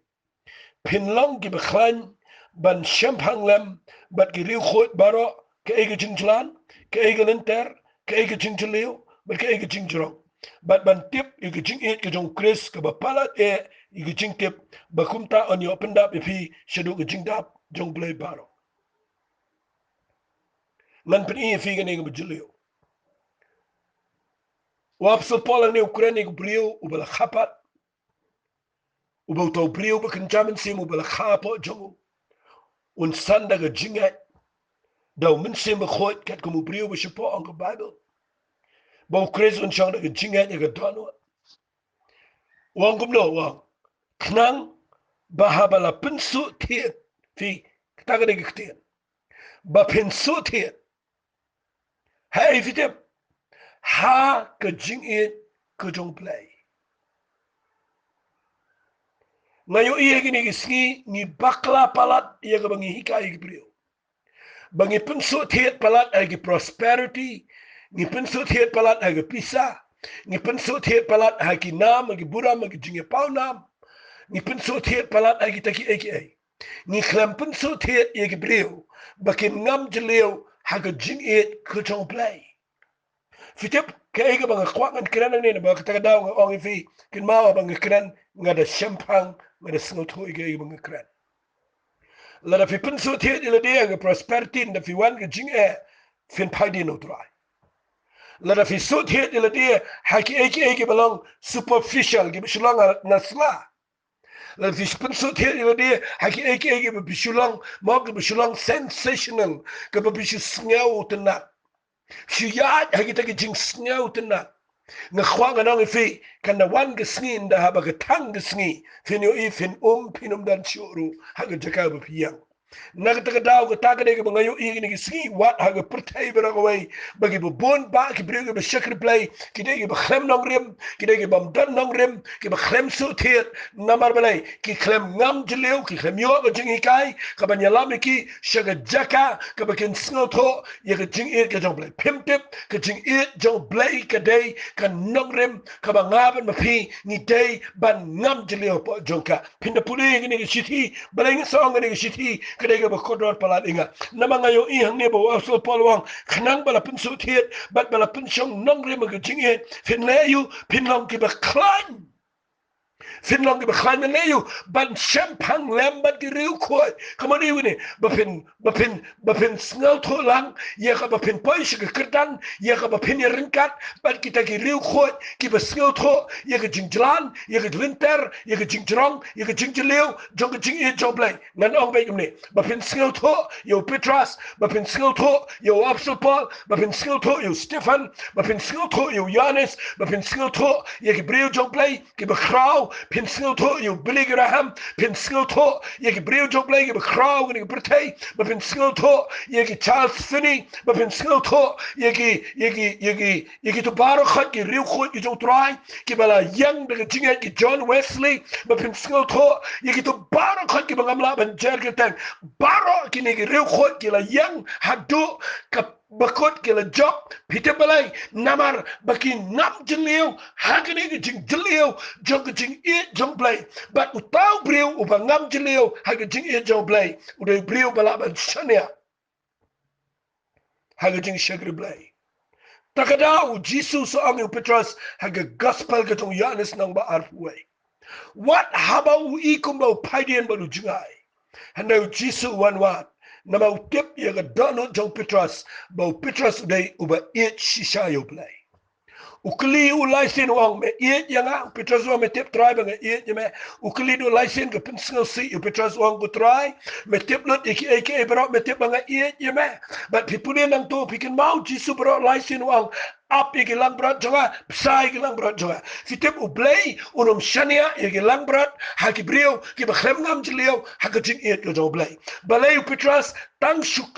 phin long kiba khlaiñ ban shemphang lem bad ki riewkhuid baroh, kaei ka jingjlan, kaei ka lynter, kaei ka jingjylliew, bad kaei ka jingjrong, bad ban tip ïa ka jingïeit ka jong U Khrist, kaba palat eh ïa ka jingtip, ba kumta un ïoh pyndap ïa phi shaduh ka jingdap jong U Blei baroh. Ngan pyni ïa phi kane kaba jylliew. U Apostol Paul hangne u kren ïa u briew uba la kha pat, uba uta u briew ba kynja mynsiem uba la kha hapoh jong u un san da ka jingngeit da U Mynsiem Bakhuid katkum u briew ba shapoh, ong ka Baibl, ba U Khrist un shong da ka jingngeit ïa ka dohnud. U ong kumno? U ong, khnang ba haba la pynsuhthied, phi, kata ka dei ka ktien, ba phin suhthied. Haei phi tip? Ha ka jingïeit ka jong U Blei. Nga ïohi ha kine ki sngi ngi bakla palat ïa kaba ngi hikai ïa ki briew, ba ngi pynsuhthied palat ha ki prosperity, ngi pynsuhthied palat ha ki pisa, ngi pynsuhthied palat ha ki nam, ha ki burom, ha ki jingïapaw nam, ngi pynsuhthied palat ha kita kiei kiei. Ngi khlem pynsuhthied ïa ki briew ba kin ngam jylliew ha ka jingïeit ka jong U Blei. Phi tip kaei kaba nga kwah ngan kren hangne, naba kata ka daw nga ong ïa phi, kynmaw, haba nga kren nga da shemphang, nga da sngewthuh ïa kaei kaba nga kren. Lada phi pynsuhthied ïa lade ha ka prosperity, ynda phi wan ka jingeh, phin phai dien na U Trai. Lada phi suhthied ïa lade ha kiei kiei kiba long superficial, kiba shu long na sla, lada phi pynsuhthied ïa lade ha kiei kiei kiba phi shu long, mo, kiba shu long sensational, kiba phi shu sngewtynnat, shu ïaid ha kita ki jingsngewtynnat, nga kwah ngan ong ïa phi, kan da wan ka sngi, ynda haba ka thang ka sngi, phin ïohi phin um, phin ym don shuh ruh ha ka jaka ba phi ïeng. Na kata ka daw, kata ka dei kaba nga ïohi ha kine ki sngi, wat ha ka pyrthei baroh kawei, ba kiba bun bah ki briew kiba shakri Blei ki dei kiba khlem nongrim, ki dei ki bym don nongrim, kiba khlem sngewthuh. Namar balei? Ki khlem ngam jylliew, ki khlem ïoh ka jinghikai kaban ïalam ïa ki sha ka jaka kaba kin sngewthuh ïa ka jingïeit ka jong Blei. Phim tip, ka jingïeit jong Blei ka dei ka nongrim kaba nga bad ma phi ngi dei ban ngam jylliew hapoh jong ka. Phin da pule ïa kane ka shithi, balei nga sa ong kane ka shithi ka dei kaba kordor palat ïa nga. Namar nga ïohi hangne ba u Apostol Paul u ong, khnang ba la pynsngewthuh bad ba la pynshong nongrim ha ka jingïeit, phin leh aïu? Phin long kiba khlaiñ. Phin long kiba khlaiñ. Ban leh aïu? Ban shemphang lem bad ki riewkhuid. Ka mut aïu kane? Ba phin, ba phin, ba phin sngewthuh lang ïa kaba phin poi sha ka kyrdan, ïa kaba phin ïaryngkat bad kita ki riewkhuid kiba sngewthuh ïa ka jingjlan, ïa ka lynter, ïa ka jingjrong, ïa ka jingjylliew jong ka jingïeit jong Blei. Ngan ong beit kumne, ba phin sngewthuh ïa u Petros, ba phin sngewthuh ïa u Apostol Paul, ba phin sngewthuh ïa u Stephan, ba phin sngewthuh ïa u Ïoannis, ba phin sngewthuh ïa ki briew jong Blei kiba khraw, phin sngewthuh ïa u Billy Graham, phin sngewthuh ïa ki briew jong Blei kiba khraw ha kane ka pyrthei, ba phin sngewthuh ïa ki Charles Finney, ba phin sngewthuh ïa ki, ïa ki, ïa ki, ïa kito baroh khoit ki riewkhuid ki jong u Trai kiba la ïeng da ka jingngeit, ki John Wesley, ba phin sngewthuh ïa kito baroh khoit kiba ngam lah ban jer kyrteng. Baroh kine ki riewkhuid ki la ïeng haduh ka bakut, ki la jop. Phi tip balei? Namar ba ki ngam jylliew ha kane ka jingjylliew jong ka jingïeit jong Blei. Bad uta u briew uba ngam jylliew ha ka jingïeit jong Blei u dei u briew ba lah ban shaniah ha ka jingshakri Blei. Ta ka daw u Jisu u sa ong ïa u Petros ha ka Gospel ka jong u Ïoannis lynnong ba arphew wei, wat haba u i kumba u phaidien bad u jngai. Hynrei u Jisu u wan wad, namar u tip ïa ka dohnud jong u Petros, ba u Petros u dei uba ïeit shisha ïa u Blei. U kylli u lai sien, u ong, me ïeit ïa nga? U Petros u ong, me tip Trai ba nga ïeit ïa me. U kylli u lai sien, ka pynsngewsih ïa u Petros, u ong, ko Trai, me tip lut ïa kiei kiei baroh, me tip ba nga ïeit ïa me. Bad phi pule nangto, phi kynmaw u Jisu baroh lai sien u ong, ap ïa ki langbrot jong nga, bsa ïa ki langbrot jong nga. Phi tip u Blei un ym shaniah ïa ki langbrot ha ki briew kiba khlem ngam jylliew ha ka jingïeit ka jong u Blei. Balei u Petros? Tang shu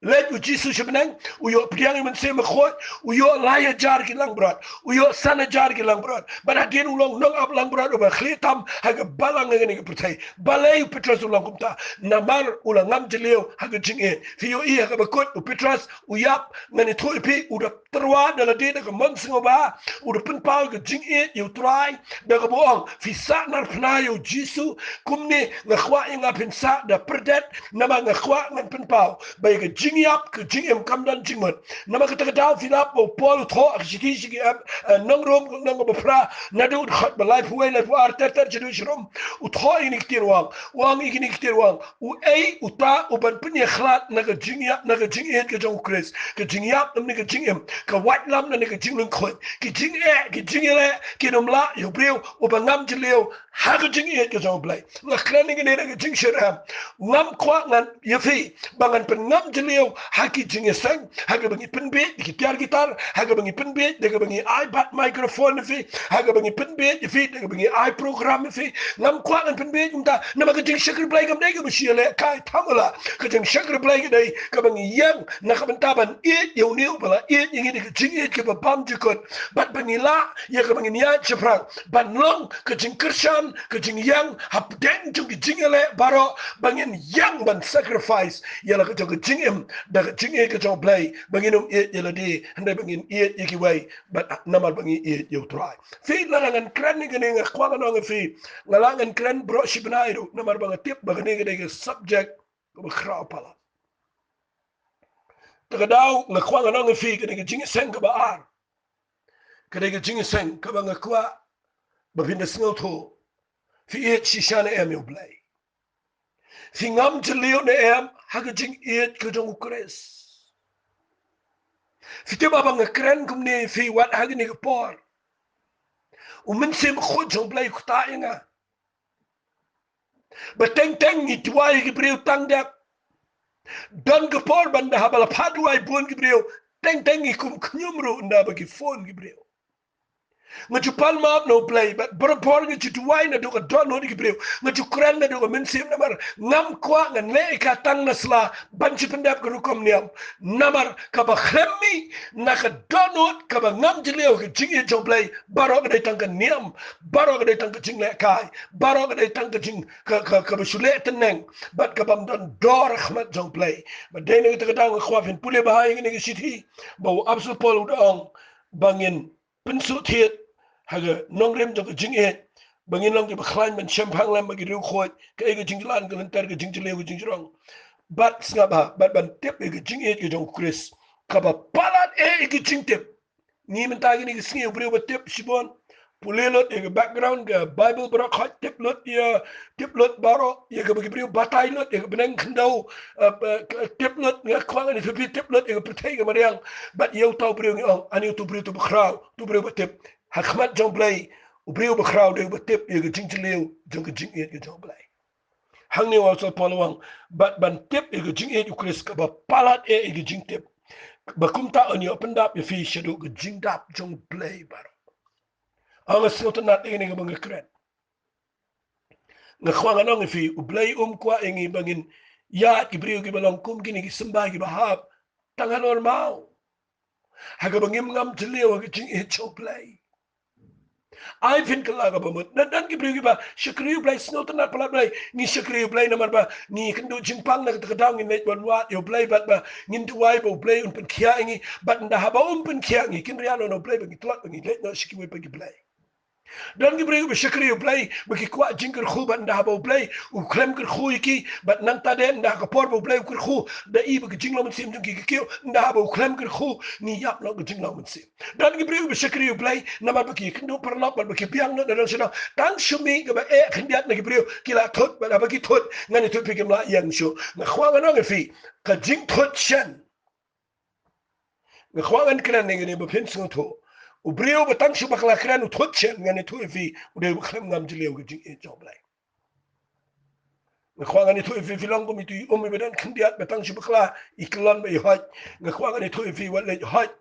leit u Jisu sha bneng, u ïoh pdiang ïa u Mynsiem Bakhuid, u ïoh lai hajar ki langbrot, u ïoh san hajar ki langbrot. Bad hadien u long nongap langbrot uba khlieh tam ha ka balang ha kane ka pyrthei. Balei u Petros u long kumta? Namar u la ngam jylliew ha ka jingïeit. Phi ïohi ha kaba kut, u Petros u ïap, ngan ïathuh ïa phi, u da tyrwa da lade da ka mon sngewbha, u da pynpaw ka jingïeit ïa u Trai da kaba ong, phi sah narphna ïa u Jisu, kumne nga kwah ïa nga phin sah da pyrdet, namar nga kwah ngan pynpaw ba ïa ka jingïap ka jingim kam don jingmut. Namar kata ka daw phi lap ba u Paul u thoh ha ka shithi sha ki, eh, eh, nong Rom, nong kaba phra, naduh u dkhot ba laiphew wei, laiphew ar, ter ter shaduh sharum, u thoh ïa kine ki ktien, u ong, u ong ïa kine ki ktien, u ong, uei uta uban pynïakhlad na ka jingïap, na ka jingïeit ka jong u Khrist? Ka jingïap lane ka jingim, ka waitlam lane ka jinglyngkhuid, ki jingeh, ki jingïaleh kin ym lah ïa u briew uba ngam jylliew ha ka jingïeit ka jong u Blei. Nga kren ïa kane da ka jingsngewsih. Ngam kwah ngan ïa phi ba ngan pynngam jylliew ha ki jingïaseng, ha kaba ngi pynbieit da ki tiar guitar, ha kaba ngi pynbieit da kaba ngi ai bat microphone ïa phi, ha kaba ngi pynbieit ïa phi da kaba ngi ai program ïa phi. Ngam kwah ngan pynbieit kumta, namar ka jingshakri Blei kam dei kaba shu ïalehkai tang la. Ka jingshakri Blei ka dei kaba ngi ïeng na ka bynta ban ïeit ïa une uba la ïeit ïa ngi da ka jingïeit kaba bymjukut, bad ba ngi lah ïa kaba ngin ïaid shaphrang ban long ka jingkyrshan, ka jingïeng hapdeng jong ki jingïaleh baroh, ba ngin ïeng ban sacrifice ïa la ka jong ka jingim da ka jingïeit ka jong u Blei, ba ngin ym ïeit ïa lade hynrei ba ngin ïeit ïa kiwei, bad namar ba ngi ïeit ïa u Trai. Phi, lada ngan kren ïa kane nga kwah ngan ong ïa phi, nga lah ngan kren baroh shi bnai ruh namar ba nga tip ba kane ka dei ka subject kaba khraw palat. Ta ka daw nga kwah ngan ong ïa phi, ka dei ka jingïaseng kaba ar. Ka dei ka jingïaseng kaba nga kwah ba phin da sngewthuh. Phi ïeit shisha ne em ïa u Blei? Phi ngam jylliew ne em ha ka jingïeit ka jong u Khrist? Phi tip, haba nga kren kumne ïa phi wat ha kane ka por, u Mynsiem Bakhuid jong u Blei u ktah ïa nga ba teng teng ngi duwai ïa ki briew tang dep. Don ka por ban da haba la phah duwai bun ki briew, teng teng ngi kum khñium ruh ynda ba ki phone ki briew. Nga ju pan map na U Blei, bad barabor nga ju duwai naduh ka dohnud ki briew. Nga ju kren naduh ka mynsiem namar ngam kwah ngan leh ïa ka tang na sla ban shu pyndep ka rukom niam. Namar kaba khlem mih na ka dohnud kaba ngam jylliew ka jingïeit jong U Blei, baroh ka dei tang ka niam, baroh ka dei tang ka jinglehkai, baroh ka dei tang ka jing, ka, ka, kaba shu leh tneng, bad kabym don dor ha khmat jong U Blei. Bad dei na kata ka daw nga kwah phin pule bha ïa kane ka shithi ba u Apostol Paul u da ong ba ngin pynsuhthied ha ka nongrim jong ka jingïeit, ba ngin long kiba khlaiñ ban shemphang lem bad ki riewkhuid, kaei ka jingjlan, ka lynter, ka jingjylliew, ka jingjrong. Bad sngap bha, bad ban tip ïa ka jingïeit ka jong U Khrist kaba palat eh ïa ka jingtip. Ngi mynta kine ki sngi u briew ba tip shibun, pule lut ïa ka background ka Baibl baroh khoit, tip lut ïa, tip lut baroh ïa kaba ki briew batai lut ïa ka bneng khyndew, eh, eh, tip lut, nga kwah ngan ïathuh ïa phi, tip lut ïa ka pyrthei ka mariang. Bad ïa uta u briew ngi ong, ani uta u briew uta u bakhraw, uta u briew ba tip. Ha khmat jong U Blei, u briew bakhraw dei uba tip ïa ka jingjylliew jong ka jingïeit ka jong U Blei. Hangne u Apostol Paul u ong, bad ban tip ïa ka jingïeit U Khrist kaba palat eh ïa ka jingtip, ba kumta yn ïoh pyndap ïa phi shaduh ka jingdap jong U Blei baroh. Nga sngewtynnat ïa kane kaba nga kren. Nga kwah ngan ong ïa phi, U Blei um kwah ïa ngi ba ngin ïaid ki briew kiba long kum kine ki symbai kiba hap tang halor maw, ha kaba ngim ngam jylliew ha ka jingïeit jong U Blei. Ai phin kylla kaba mut. Don, don ki briew kiba shakri U Blei, sngewtynnat palat Blei, ngi shakri U Blei namar ba ngi kynduh jingpang na kata ka daw ngin leit ban wad ïa U Blei, bad ba ngin duwai ba U Blei un pynkhiah ïa ngi, bad ynda haba um pynkhiah ngi kynriah noh na U Blei ba ngi tlot ba ngi leit noh sha kiwei pat ki blei. Don ki briew ba shakri U Blei ba ki kwah jingkyrkhu, bad ynda haba U Blei u khlem kyrkhu ïa ki, bad nangta de ynda ha ka por ba U Blei u kyrkhu da i ba ka jinglong mynsiem jong ki ka kiew, ynda haba u khlem kyrkhu ngi ïap noh ka jinglong mynsiem. Don ki briew ba shakri U Blei namar ba ki kynduh paralok bad ba ki biang noh na dong sha dong, tang shu mih kaba eh khyndiat na ki briew ki la thut, bad haba ki thut ngan ïathuh ïa phi kim lah ïeng shuh. Nga kwah ngan ong ïa phi, ka jingthut shen. Nga kwah ngan kren ïa kane ba phin sngewthuh. U briew ba tang shu bakla kren u thut shen, ngan ïathuh ïa phi, u dei uba khlem ngam jylliew ka jingïeit jong U Blei. Nga kwah ngan ïathuh ïa phi, phi long kum itu i um iba don khyndiat ba tang shu bakla i kyllon ba i hoit. Nga kwah ngan ïathuh ïa phi, wat leit hoit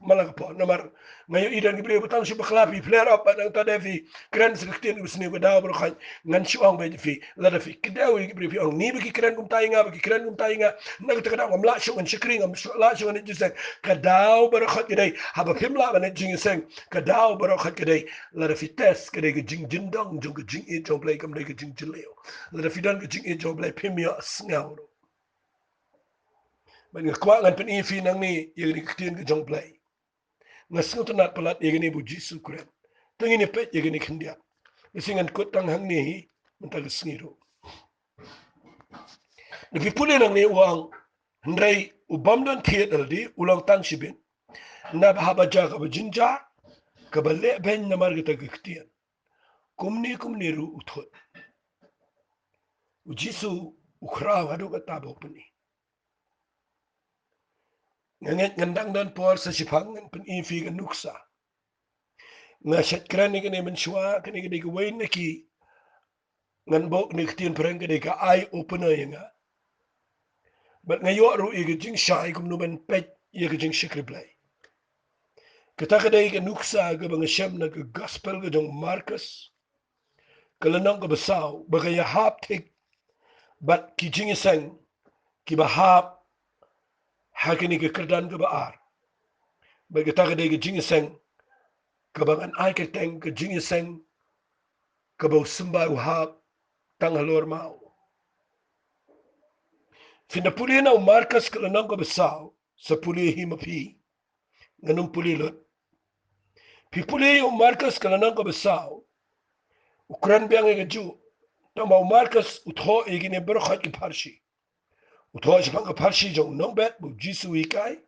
man la ka por. Namar nga ïohi don ki briew ba tang shu bakla, phi flare up, bad nangta de phi kren sa ka ktien kaba sniew. Ka daw baroh khoit ngan shu ong beit ïa phi, lada phi kdew ïa ki briew phi ong, ni ba ki kren kumta ïa nga, ba ki kren kumta ïa nga, na kata ka daw ngam lah shuh ngan shakri, ngam lah shuh ngan leit jingïaseng. Ka daw baroh khoit ka dei, haba phim lah ban leit jingïaseng, ka daw baroh khoit ka dei, lada phi test, ka dei ka jingjyndong jong ka jingïeit jong U Blei, kam dei ka jingjylliew. Lada phi don ka jingïeit jong U Blei phim ïohsngew ruh. Bad nga kwah ngan pyni ïa phi nangne ïa kane ka ktien ka jong U Blei. Nga sngewtynnat palat ïa kane ba U Jisu u kren. Te ngin ïa peit ïa kane khyndiat. Lehse ngan kut tang hangne hi mynta ka sngi ruh. Da phi pule nangne u ong, hynrei u bym don thied ylli u long tang shibit, naba haba jia kaba jynjar, kaba lehbeiñ namar kata ka ktien, kumne kumne ruh u thut. U Jisu u khraw haduh katta ba u pyni. Nga ngeit ngan dang don por sa shiphang ngan pyni ïa phi ka nuksa. Nga shait kren ïa kane mynshuwa, kane ka dei kawei na ki, ngan buh kane ka ktien phareng, ka dei ka eye opener ïa nga. Bad nga ïoh ruh ïa ka jingshai kumno ban peit ïa ka jingshakri Blei. Kata ka dei ka nuksa kaba nga shem na ka gospel ka jong u Markos, ka lynnong kaba saw, ba ka ïahap thik bad ki jingïaseng kiba hap ha kane ka kyrdan kaba ar. Bad kata ka dei ka jingïaseng kaba ngan ai kyrteng ka jingïaseng kaba u symbai u hap tang halor maw. Phin da pule na u Markos ka lynnong kaba saw, sa pule hi ma phi. Ngan ym pule lut. Phi pule ïa u Markos ka lynnong kaba saw, u kren biang ïa kajuh. Tangba u Markos u thoh ïa kine baroh khoit ki pharshi. U thoh shaphang ka pharshi jong u nongbet ba u Jisu u hikai.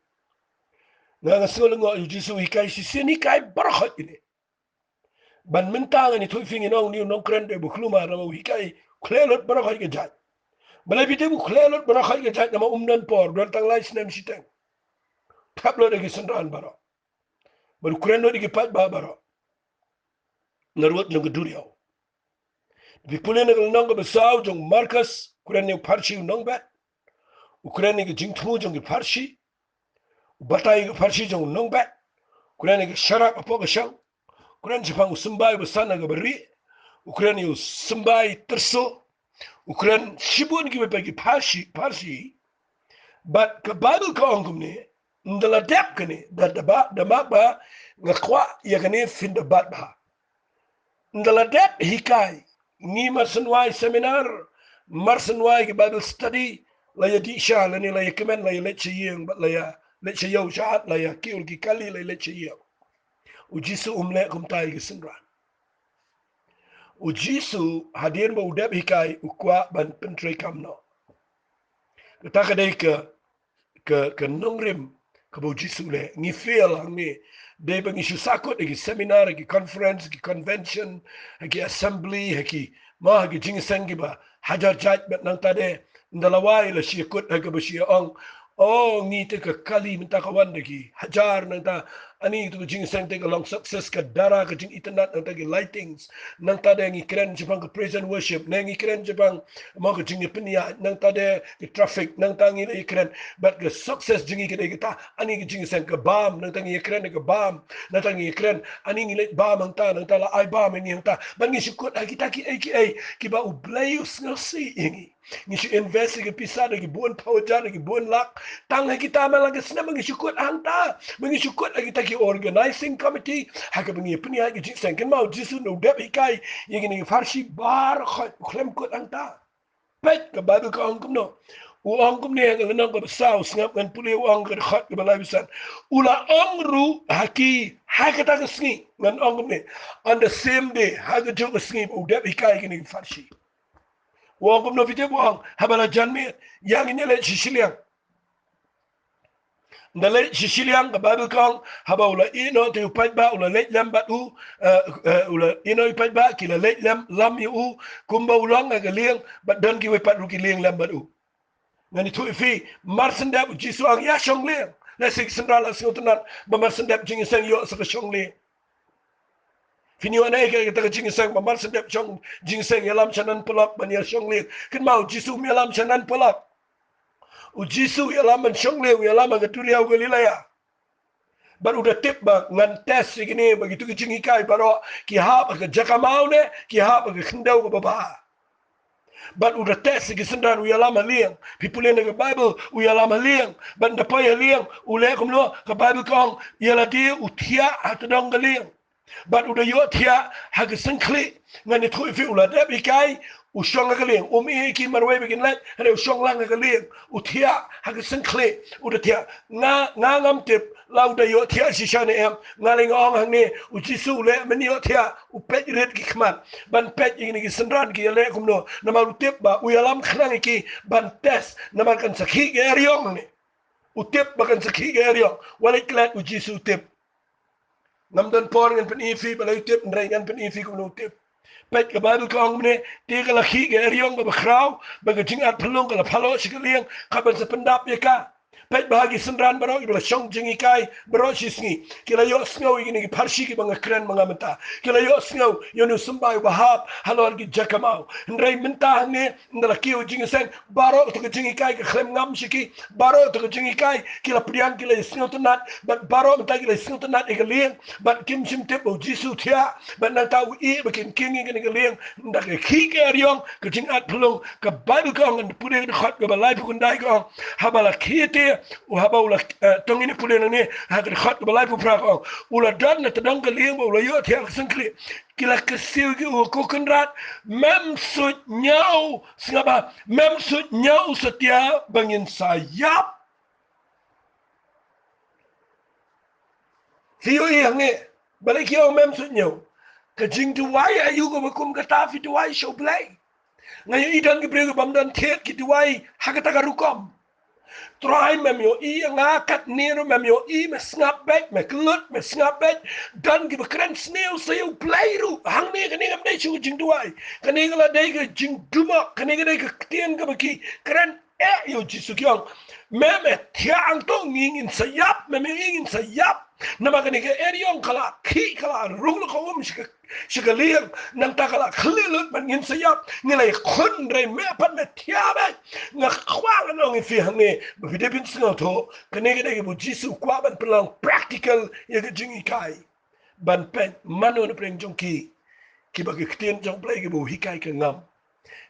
Nga, nga sngew lyngngoh, u Jisu u hikai shisien, hikai baroh khoit kine. Ban mynta ngan ïathuh ïa phi, ngi ong une u nongkren dei ba u khlem, namar u hikai khlem lut baroh khoit ka jait. Balei phi tip u khlem lut baroh khoit ka jait? Namar um don por, don tang lai snem shiteng. Thep lut ïa ki synran baroh. Bad u kren lut ïa ki paidbah baroh. Na ruh jong ka duriaw. Phi pule na ka lynnong kaba saw jong u Markos, u kren ïa u pharshi u nongbet. U kren ïa ka jingthmu jong ki pharshi. U batai ïa ka pharshi jong u nongbet. U kren ïa ka sharak hapoh ka shong. kren shaphang u symbai ba san ha kaba rieh, u kren ïa u symbai tyrso, u kren shibun kiwei pat ki pharshi, pharshi. Bad ka Baibl ka ong kumne, ynda la dep kane, da, da ba, da mak ba nga kwah ïa kane phin da bat bha. Ynda la dep hikai, ngi mar shen wai seminar, mar shen wai ki Bible study, la ïa dih sha, lane la ïa kmen, la ïa leit sha ïing, bad la ïa leit sha ïew, sha at, la ïa kiew ki kali, la ïa leit sha ïew. U Jisu um leh kumta ïa ki synran. U Jisu hadien ba u dep hikai u kwah ban pyntreikam noh. Kata ka dei ka, ka, ka nongrim kaba u Jisu u leh. Ngi fail hangne. Dei ba ngi shu sahkut ha ki seminar, ha ki conference, ha ki convention, ha ki assembly, ha ki, ma, ha ki jingïaseng kiba hajar jait, bad nangta de ynda la wai la shu ïakut ha kaba shu ïa ong, o, ngi te ka kali mynta ka wan da ki hajar, nangta ani tu ka jingïaseng te ka long success, ka dara, ka jingitynnad, nangta ki lightings, nangta de ngi kren shaphang ka praise and worship, ne ngi kren shaphang, mo, ka jingïapynïaid, nangta de ka traffic, nangta ngi la ïakren. Bad ka success jong ngi ka dei kata, ani ka jingïaseng, ka bam, nangta ngi ïakren da ka bam, nangta ngi ïakren, ani ngi leit bam hangta, nangta la ai bam ïa ngi hangta. Bad ngi shu kut ha kita kiei kiei kiba U Blei u sngewsih ïa ngi. Ngi shu invest ïa ki pisa da ki bun phew hajar, da ki bun lak. Tang ha kita, man la ka snem ngi shu kut hangta. Ngi shu kut ha kita ki organizing committee, ha kaba ngi pynïaid ki jingïaseng. Kynmaw, U Jisu u dep hikai ïa kine ki Pharisi baroh khoit, u khlem kut hangta. Peit ka Baibl ka ong kumno. U ong kumne ha ka lynnong kaba saw, sngap, ngan pule, u ong ha ka dkhot kaba laiphew san. U la ong ruh ha ki, ha kata ka sngi, ngan ong kumne. On the same day, ha kajuh ka sngi ba u dep hikai ïa kine ki Pharisi, u ong kumno, phi tip u ong, haba la jan miet, ïa ngin ïa leit sha shiliang. Ynda leit sha shiliang, ka Baibl ka ong, haba u la ïeh noh te u paidbah, u la leit lem bad u, eh, eh, u la ïeh noh ïa u paidbah, ki la leit lem, lam ïa u, kumba u long ha ka lieng, bad don kiwei pat ruh ki lieng lem bad u. Ngan ïathuh ïa phi, mar shen dep U Jisu u ong, ïa shong lieng. Lehse ki synran la sngewtynnad ba mar shen dep jingïaseng ïoh sa ka shong lieng. Phin ïoh ne ïa kata ka jingïaseng ba mar shen dep shong, jingïaseng ïalam sha nongpyllok ban ïa shong lieng. Kynmaw, U Jisu um ïalam sha nongpyllok. U Jisu u ïalam ban shong lieng, u ïalam ha ka duriaw Galilea. Bad u da tip ba ngan test ïa kine, ba kito ki jinghikai baroh ki hap ha ka jaka maw ne ki hap ha ka khyndew kaba bha. Bad u da test ïa ki synran, u ïalam ha lieng. Phi pule na ka Baibl, u ïalam ha lieng. Bad ynda poi ha lieng, u leh kumno, ka Baibl ka ong, ïa lade u thiah ha tdong ka lieng. Bad u da ïoh thiah ha ka syngkhlieh. Ngan ïathuh ïa phi, u la dep hikai, u shong ha ka lieng. Um ïeh ïa ki marwei ba kin leit, hynrei u shong lang ha ka lieng. U thiah ha ka syngkhlieh, u da thiah. Nga, nga ngam tip la u da ïoh thiah shisha ne em. Nga lei nga ong hangne, U Jisu u leh mynne ïoh thiah, u peit rit ki khmat ban peit ïa kine ki synran ki ïaleh kumno. Namar u tip ba u ïalam khnang ïa ki ban test, namar kan sa khih ka eriong hangne. U tip ba kan sa khih ka eriong. Wat leit klet, U Jisu u tip. Ngam don por ngan pyni ïa phi balei u tip, hynrei ngan pyni ïa phi kumno u tip. Peit, ka Baibl ka ong mynne, te ka la khih ka eriong kaba khraw, bad ka jingat phyllung ka la phaloh sha ka lieng, kaba sa pyndap ïa ka. Peit ba ha ki synran baroh kiba la shong jinghikai baroh shi sngi, ki la ïohsngew ïa kine ki Pharisi kiba nga kren ma nga mynta. Ki la ïohsngew ïa une u symbai uba hap halor ki jaka maw. Hynrei mynta hangne, ynda la kiew jingïaseng, baroh kata ka jinghikai ka khlem ngam sha ki, baroh kata ka jinghikai ki la pdiang, ki la ïasngewtynnad, bad baroh mynta ki la ïasngewtynnad ïa ka lieng, bad kim shym tip ba U Jisu u thiah, bad nangta u ïeh ba kin king ïa kane ka lieng, ynda ka khih ka eriong, ka jingat phyllung, ka Baibl ka ong, ngan pule ka dkhot kaba laiphew khyndai ka ong, haba la khie te, u haba u la, eh, to ngin ïa pule nangne, ha ka dkhot kaba laiphew phra ka ong, u la don na tdong ka lieng bad u la ïoh thiah ha ka syngkhlieh. Ki la kyrsiew ïa u, ko Kynrad, mem suidñiew, sngap bha, mem suidñiew satia ba ngin sa ïap. Phi ïohi hangne, balei ki ong mem suidñiew? Ka jingduwai aïu kaba kum kata phi duwai sha U Blei? Nga ïohi don ki briew ki bym don thied ki duwai ha kata ka rukom. Trai, mem ïohi ïa nga katne ruh, mem ïohi, me sngap beit, me kyllut, me sngap beit. Don kiba kren sniew sa ïa U Blei ruh. Hangne kane kam dei shuh ka jingduwai. Kane ka la dei ka jingdumok, kane ka dei ka ktien kaba ki kren eh ïa U Jisu, ki ong, mem, eh, thiah hangto, ngi ngin sa ïap, mem ïohi ngin sa ïap. Namar kane ka eriong ka la khih, ka la rung la ka um sha ka sha ka lieng, nangta ka la khlieh lut bad ngin sa ïap, ngi la ïakhun, hynrei me pat me thiah beit. Nga kwah ngan ong ïa phi hangne, ba phi dei phin sngewthuh, kane ka dei kaba U Jisu u kwah ban pynlong practical ïa ka jinghikai. ban peit mano na pdeng jong ki kiba ka ktien jong U Blei kaba u hikai ka ngam.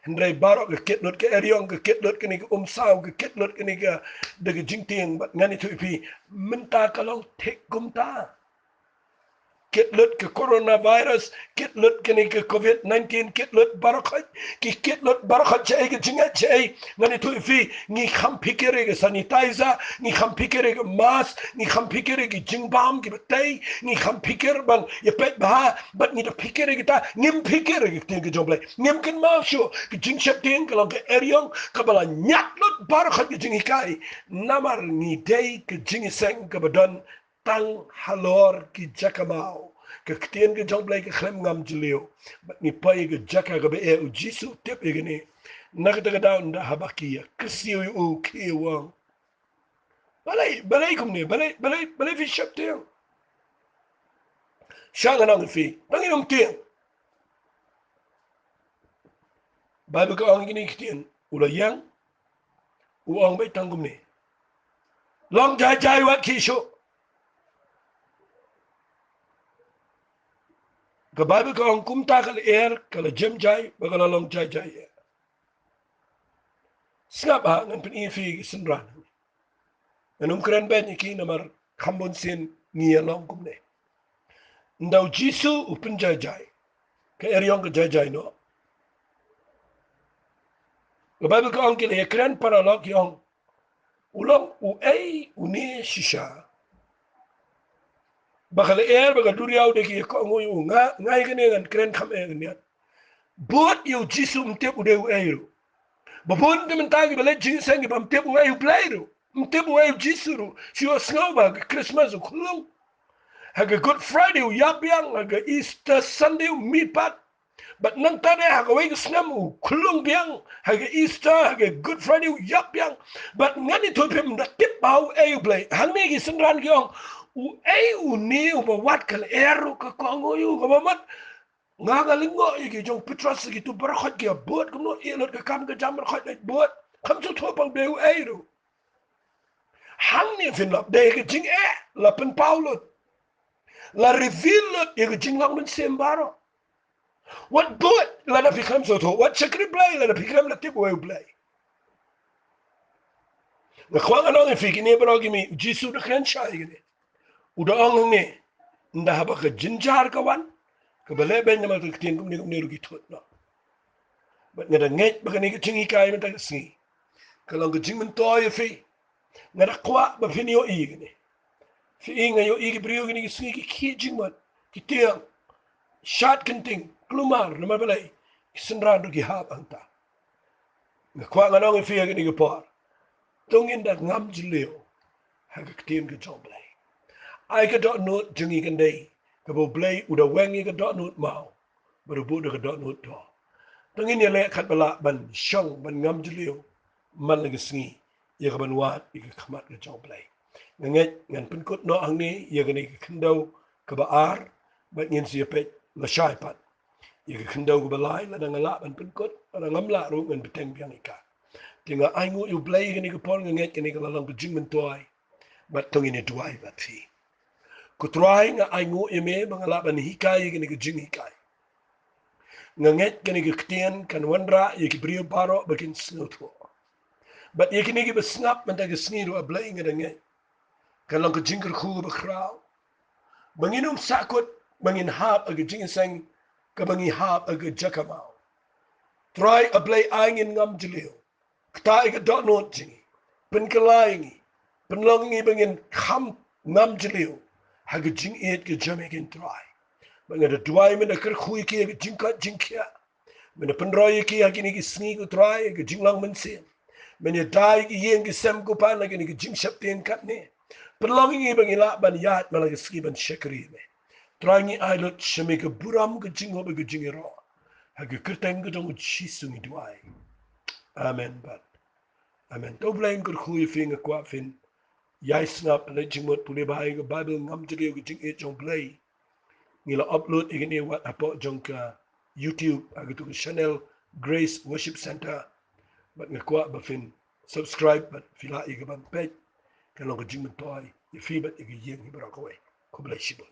Hynrei baroh ka kit lut ka eriong, ka kit lut kane ka umsaw, ka kit lut kane ka da ka jingtieng, bad ngan ïathuh ïa phi, mynta ka long thik kumta. Kit lut ka coronavirus, kit lut kane ka covid nineteen, kit lut baroh khoit, ki kit lut baroh khoit shaei ka jingngeit shaei. Ngan ïathuh ïa phi, ngi kham phikir ïa ka sanitizer, ngi kham phikir ïa ka mask, ngi kham phikir ïa ka jingbam kiba tei, ngi kham phikir ban ïa peit bha, bad ngi da phikir ïa kita, ngim phikir ïa ka ktien ka jong U Blei. Ngim kynmaw shuh, ka jingsheptieng ka long ka eriong kaba la ñiad lut baroh khoit ka jinghikai. Namar ngi dei ka jingïaseng kaba don tang halor ki jaka maw. Ka ktien ka jong U Blei ka khlem ngam jylliew. Bad ngi poi ïa ka jaka kaba eh, U Jisu u tip ïa kane. Na kata ka daw ynda haba ki ïa kyrsiew ïa u, ki ïa ong, balei, balei kumne, balei, balei, balei phi sheptieng? Sha ngan ong ïa phi, tang ngin ym tieng. Baibl ka ong ïa kine ki ktien, u la ïeng, u ong beit tang kumne, long jai jai wat ki shuh. Ka Baibl ka ong kumta ka lyer ka la jem jai bad ka la long jai jai. Sngap ha, ngan pyni ïa phi ki synran. Ngan ym kren beiñ ïa ki namar kham bun sien ngi ïa long kumne. Ynda U Jisu u pynjai jai, ka eriong ka jai jai noh. Ka Baibl ka ong ki la ïa kren paralok ki ong, u long uei une shisha ba ka lyer bad ka duriaw de ki ïa kohnguh ïa u? Nga, nga ïa kane ngan kren kham eh ngan ïa bud ïa U Jisu, ym tip u dei uei ruh. Ba bun te mynta kiba leit jingïaseng kiba ym tip uei U Blei ruh, ym tip uei U Jisu ruh. Shu ïohsngew ba ha ka Christmas u khlung, ha ka Good Friday u ïap biang, ha ka Easter Sunday u mih pat. Bad nangta de ha kawei ka snem u khlung biang, ha ka Easter, ha ka Good Friday u ïap biang. Bad ngan ïathuh ïa phi, ym da tip ba uei U Blei. Hangne ki synran ki ong, uei une uba wat ka lyer ruh ka kohnguh ïa u? Kaba mut nga, nga lyngngoh ïa ki jong Petros, ïa kito baroh khoit ki ïa bud kumno, ïa lut ka kam ka jam baroh khoit leit bud. Kham sngewthuh ba u dei uei ruh. Hangne phin lap, dei ka jingeh la pynpaw lut, la reveal lut ïa ka jinglong mynsiem baroh. Wat bud lada phi khlem sngewthuh, wat shakri Blei lada phi khlem da tip uei U Blei. Nga kwah ngan ong ïa phi, kine baroh ki mih, U Jisu u da kren shai ïa kine. U da ong hangne, ynda haba ka jynjar ka wan, kaba leh beiñ namar ka ktien kumne kumne ruh ki thut noh. Bad nga da ngeit ba kane ka jinghikai mynta ka sngi ka long ka jingmyntoi ïa phi. Nga da kwah ba phin ïohi kane. Phi i, nga ïohi ki briew kine ki sngi ki khih jingmut, ki tieng, shad kynting, kulmar, namar balei? Ki synran ruh ki hap hangta. Nga kwah ngan ong ïa phi ha kane ka por, to ngin da ngam jylliew ha ka ktien ka jong U Blei. Ai ka dohnud jong ngi kan dei kaba U Blei u da weng ïa ka dohnud maw, bad u buh da ka dohnud doh. To ngin ïaleh katba lah ban shong ban ngam jylliew man la ka sngi ïa ka ban wad ïa ka khmat ka jong U Blei. Nga ngeit ngan pynkut noh hangne ïa kane ka khyndew kaba ar, bad ngin sa ïa peit lashai pat ïa ka khyndew kaba lai, lada nga lah ban pynkut, lada ngam lah ruh ngan bteng biang ïa ka. Te nga ainguh ïa U Blei ïa kane ka por, nga ngeit kane ka la long ka jingmyntoi. Bad to ngin ïa duwai bad phi. Ko Trai, nga ainguh ïa me ba nga lah ban hikai ïa kane ka jinghikai. Nga ngeit kane ka ktien kan wanrah ïa ki briew baroh ba kin sngewthuh. Bad ïa kine kiba sngap mynta ka sngi ruh, A Blei, nga da ngeit kan long ka jingkyrkhu ba khraw ba ngin ym sahkut, ba ngin hap ha ka jingïaseng kaba ngi hap ha ka jaka maw. Trai A Blei, ai ngin ngam jylliew. Ktah ïa ka dohnud jong ngi, pynkylla ïa ngi, pynlong ïa ngi ba ngin kham ngam jylliew ha ka jingïeit ka jong me, ko Trai. Ba nga da duwai men da kyrkhu ïa ki ha ka jingkoit jingkhiah. Men da pynroi ïa ki ha kine ki sngi, ko Trai, ha ka jinglong mynsiem. Men ïada ïa ki ïing ki sem, ko Pa, na kine ki jingsheptieng katne. Pynlong ïa ngi ba ngi lah ban ïaid man la ka sngi ban shakri ïa me. Trai, ngi ai lut sha me ka burom, ka jingngop, ka jingïaroh. Ha ka kyrteng ka jong U Jisu ngi duwai. Amen bad amen. To U Blei un kyrkhu ïa phi. Nga kwah phin ïai sngap, leit jingmut, pule bha ïa ka Baibl, ngam jylliew ka jingïeit jong U Blei. Ngi la upload ïa kane wat hapoh jong ka YouTube, ha katu ka channel Grace Worship Centre. Bad nga kwah ba phin subscribe bad phi lah ïa ka ban peit. Kan long ka jingmyntoi ïa phi bad ïa ka ïing hi baroh kawei. Khublei shibun.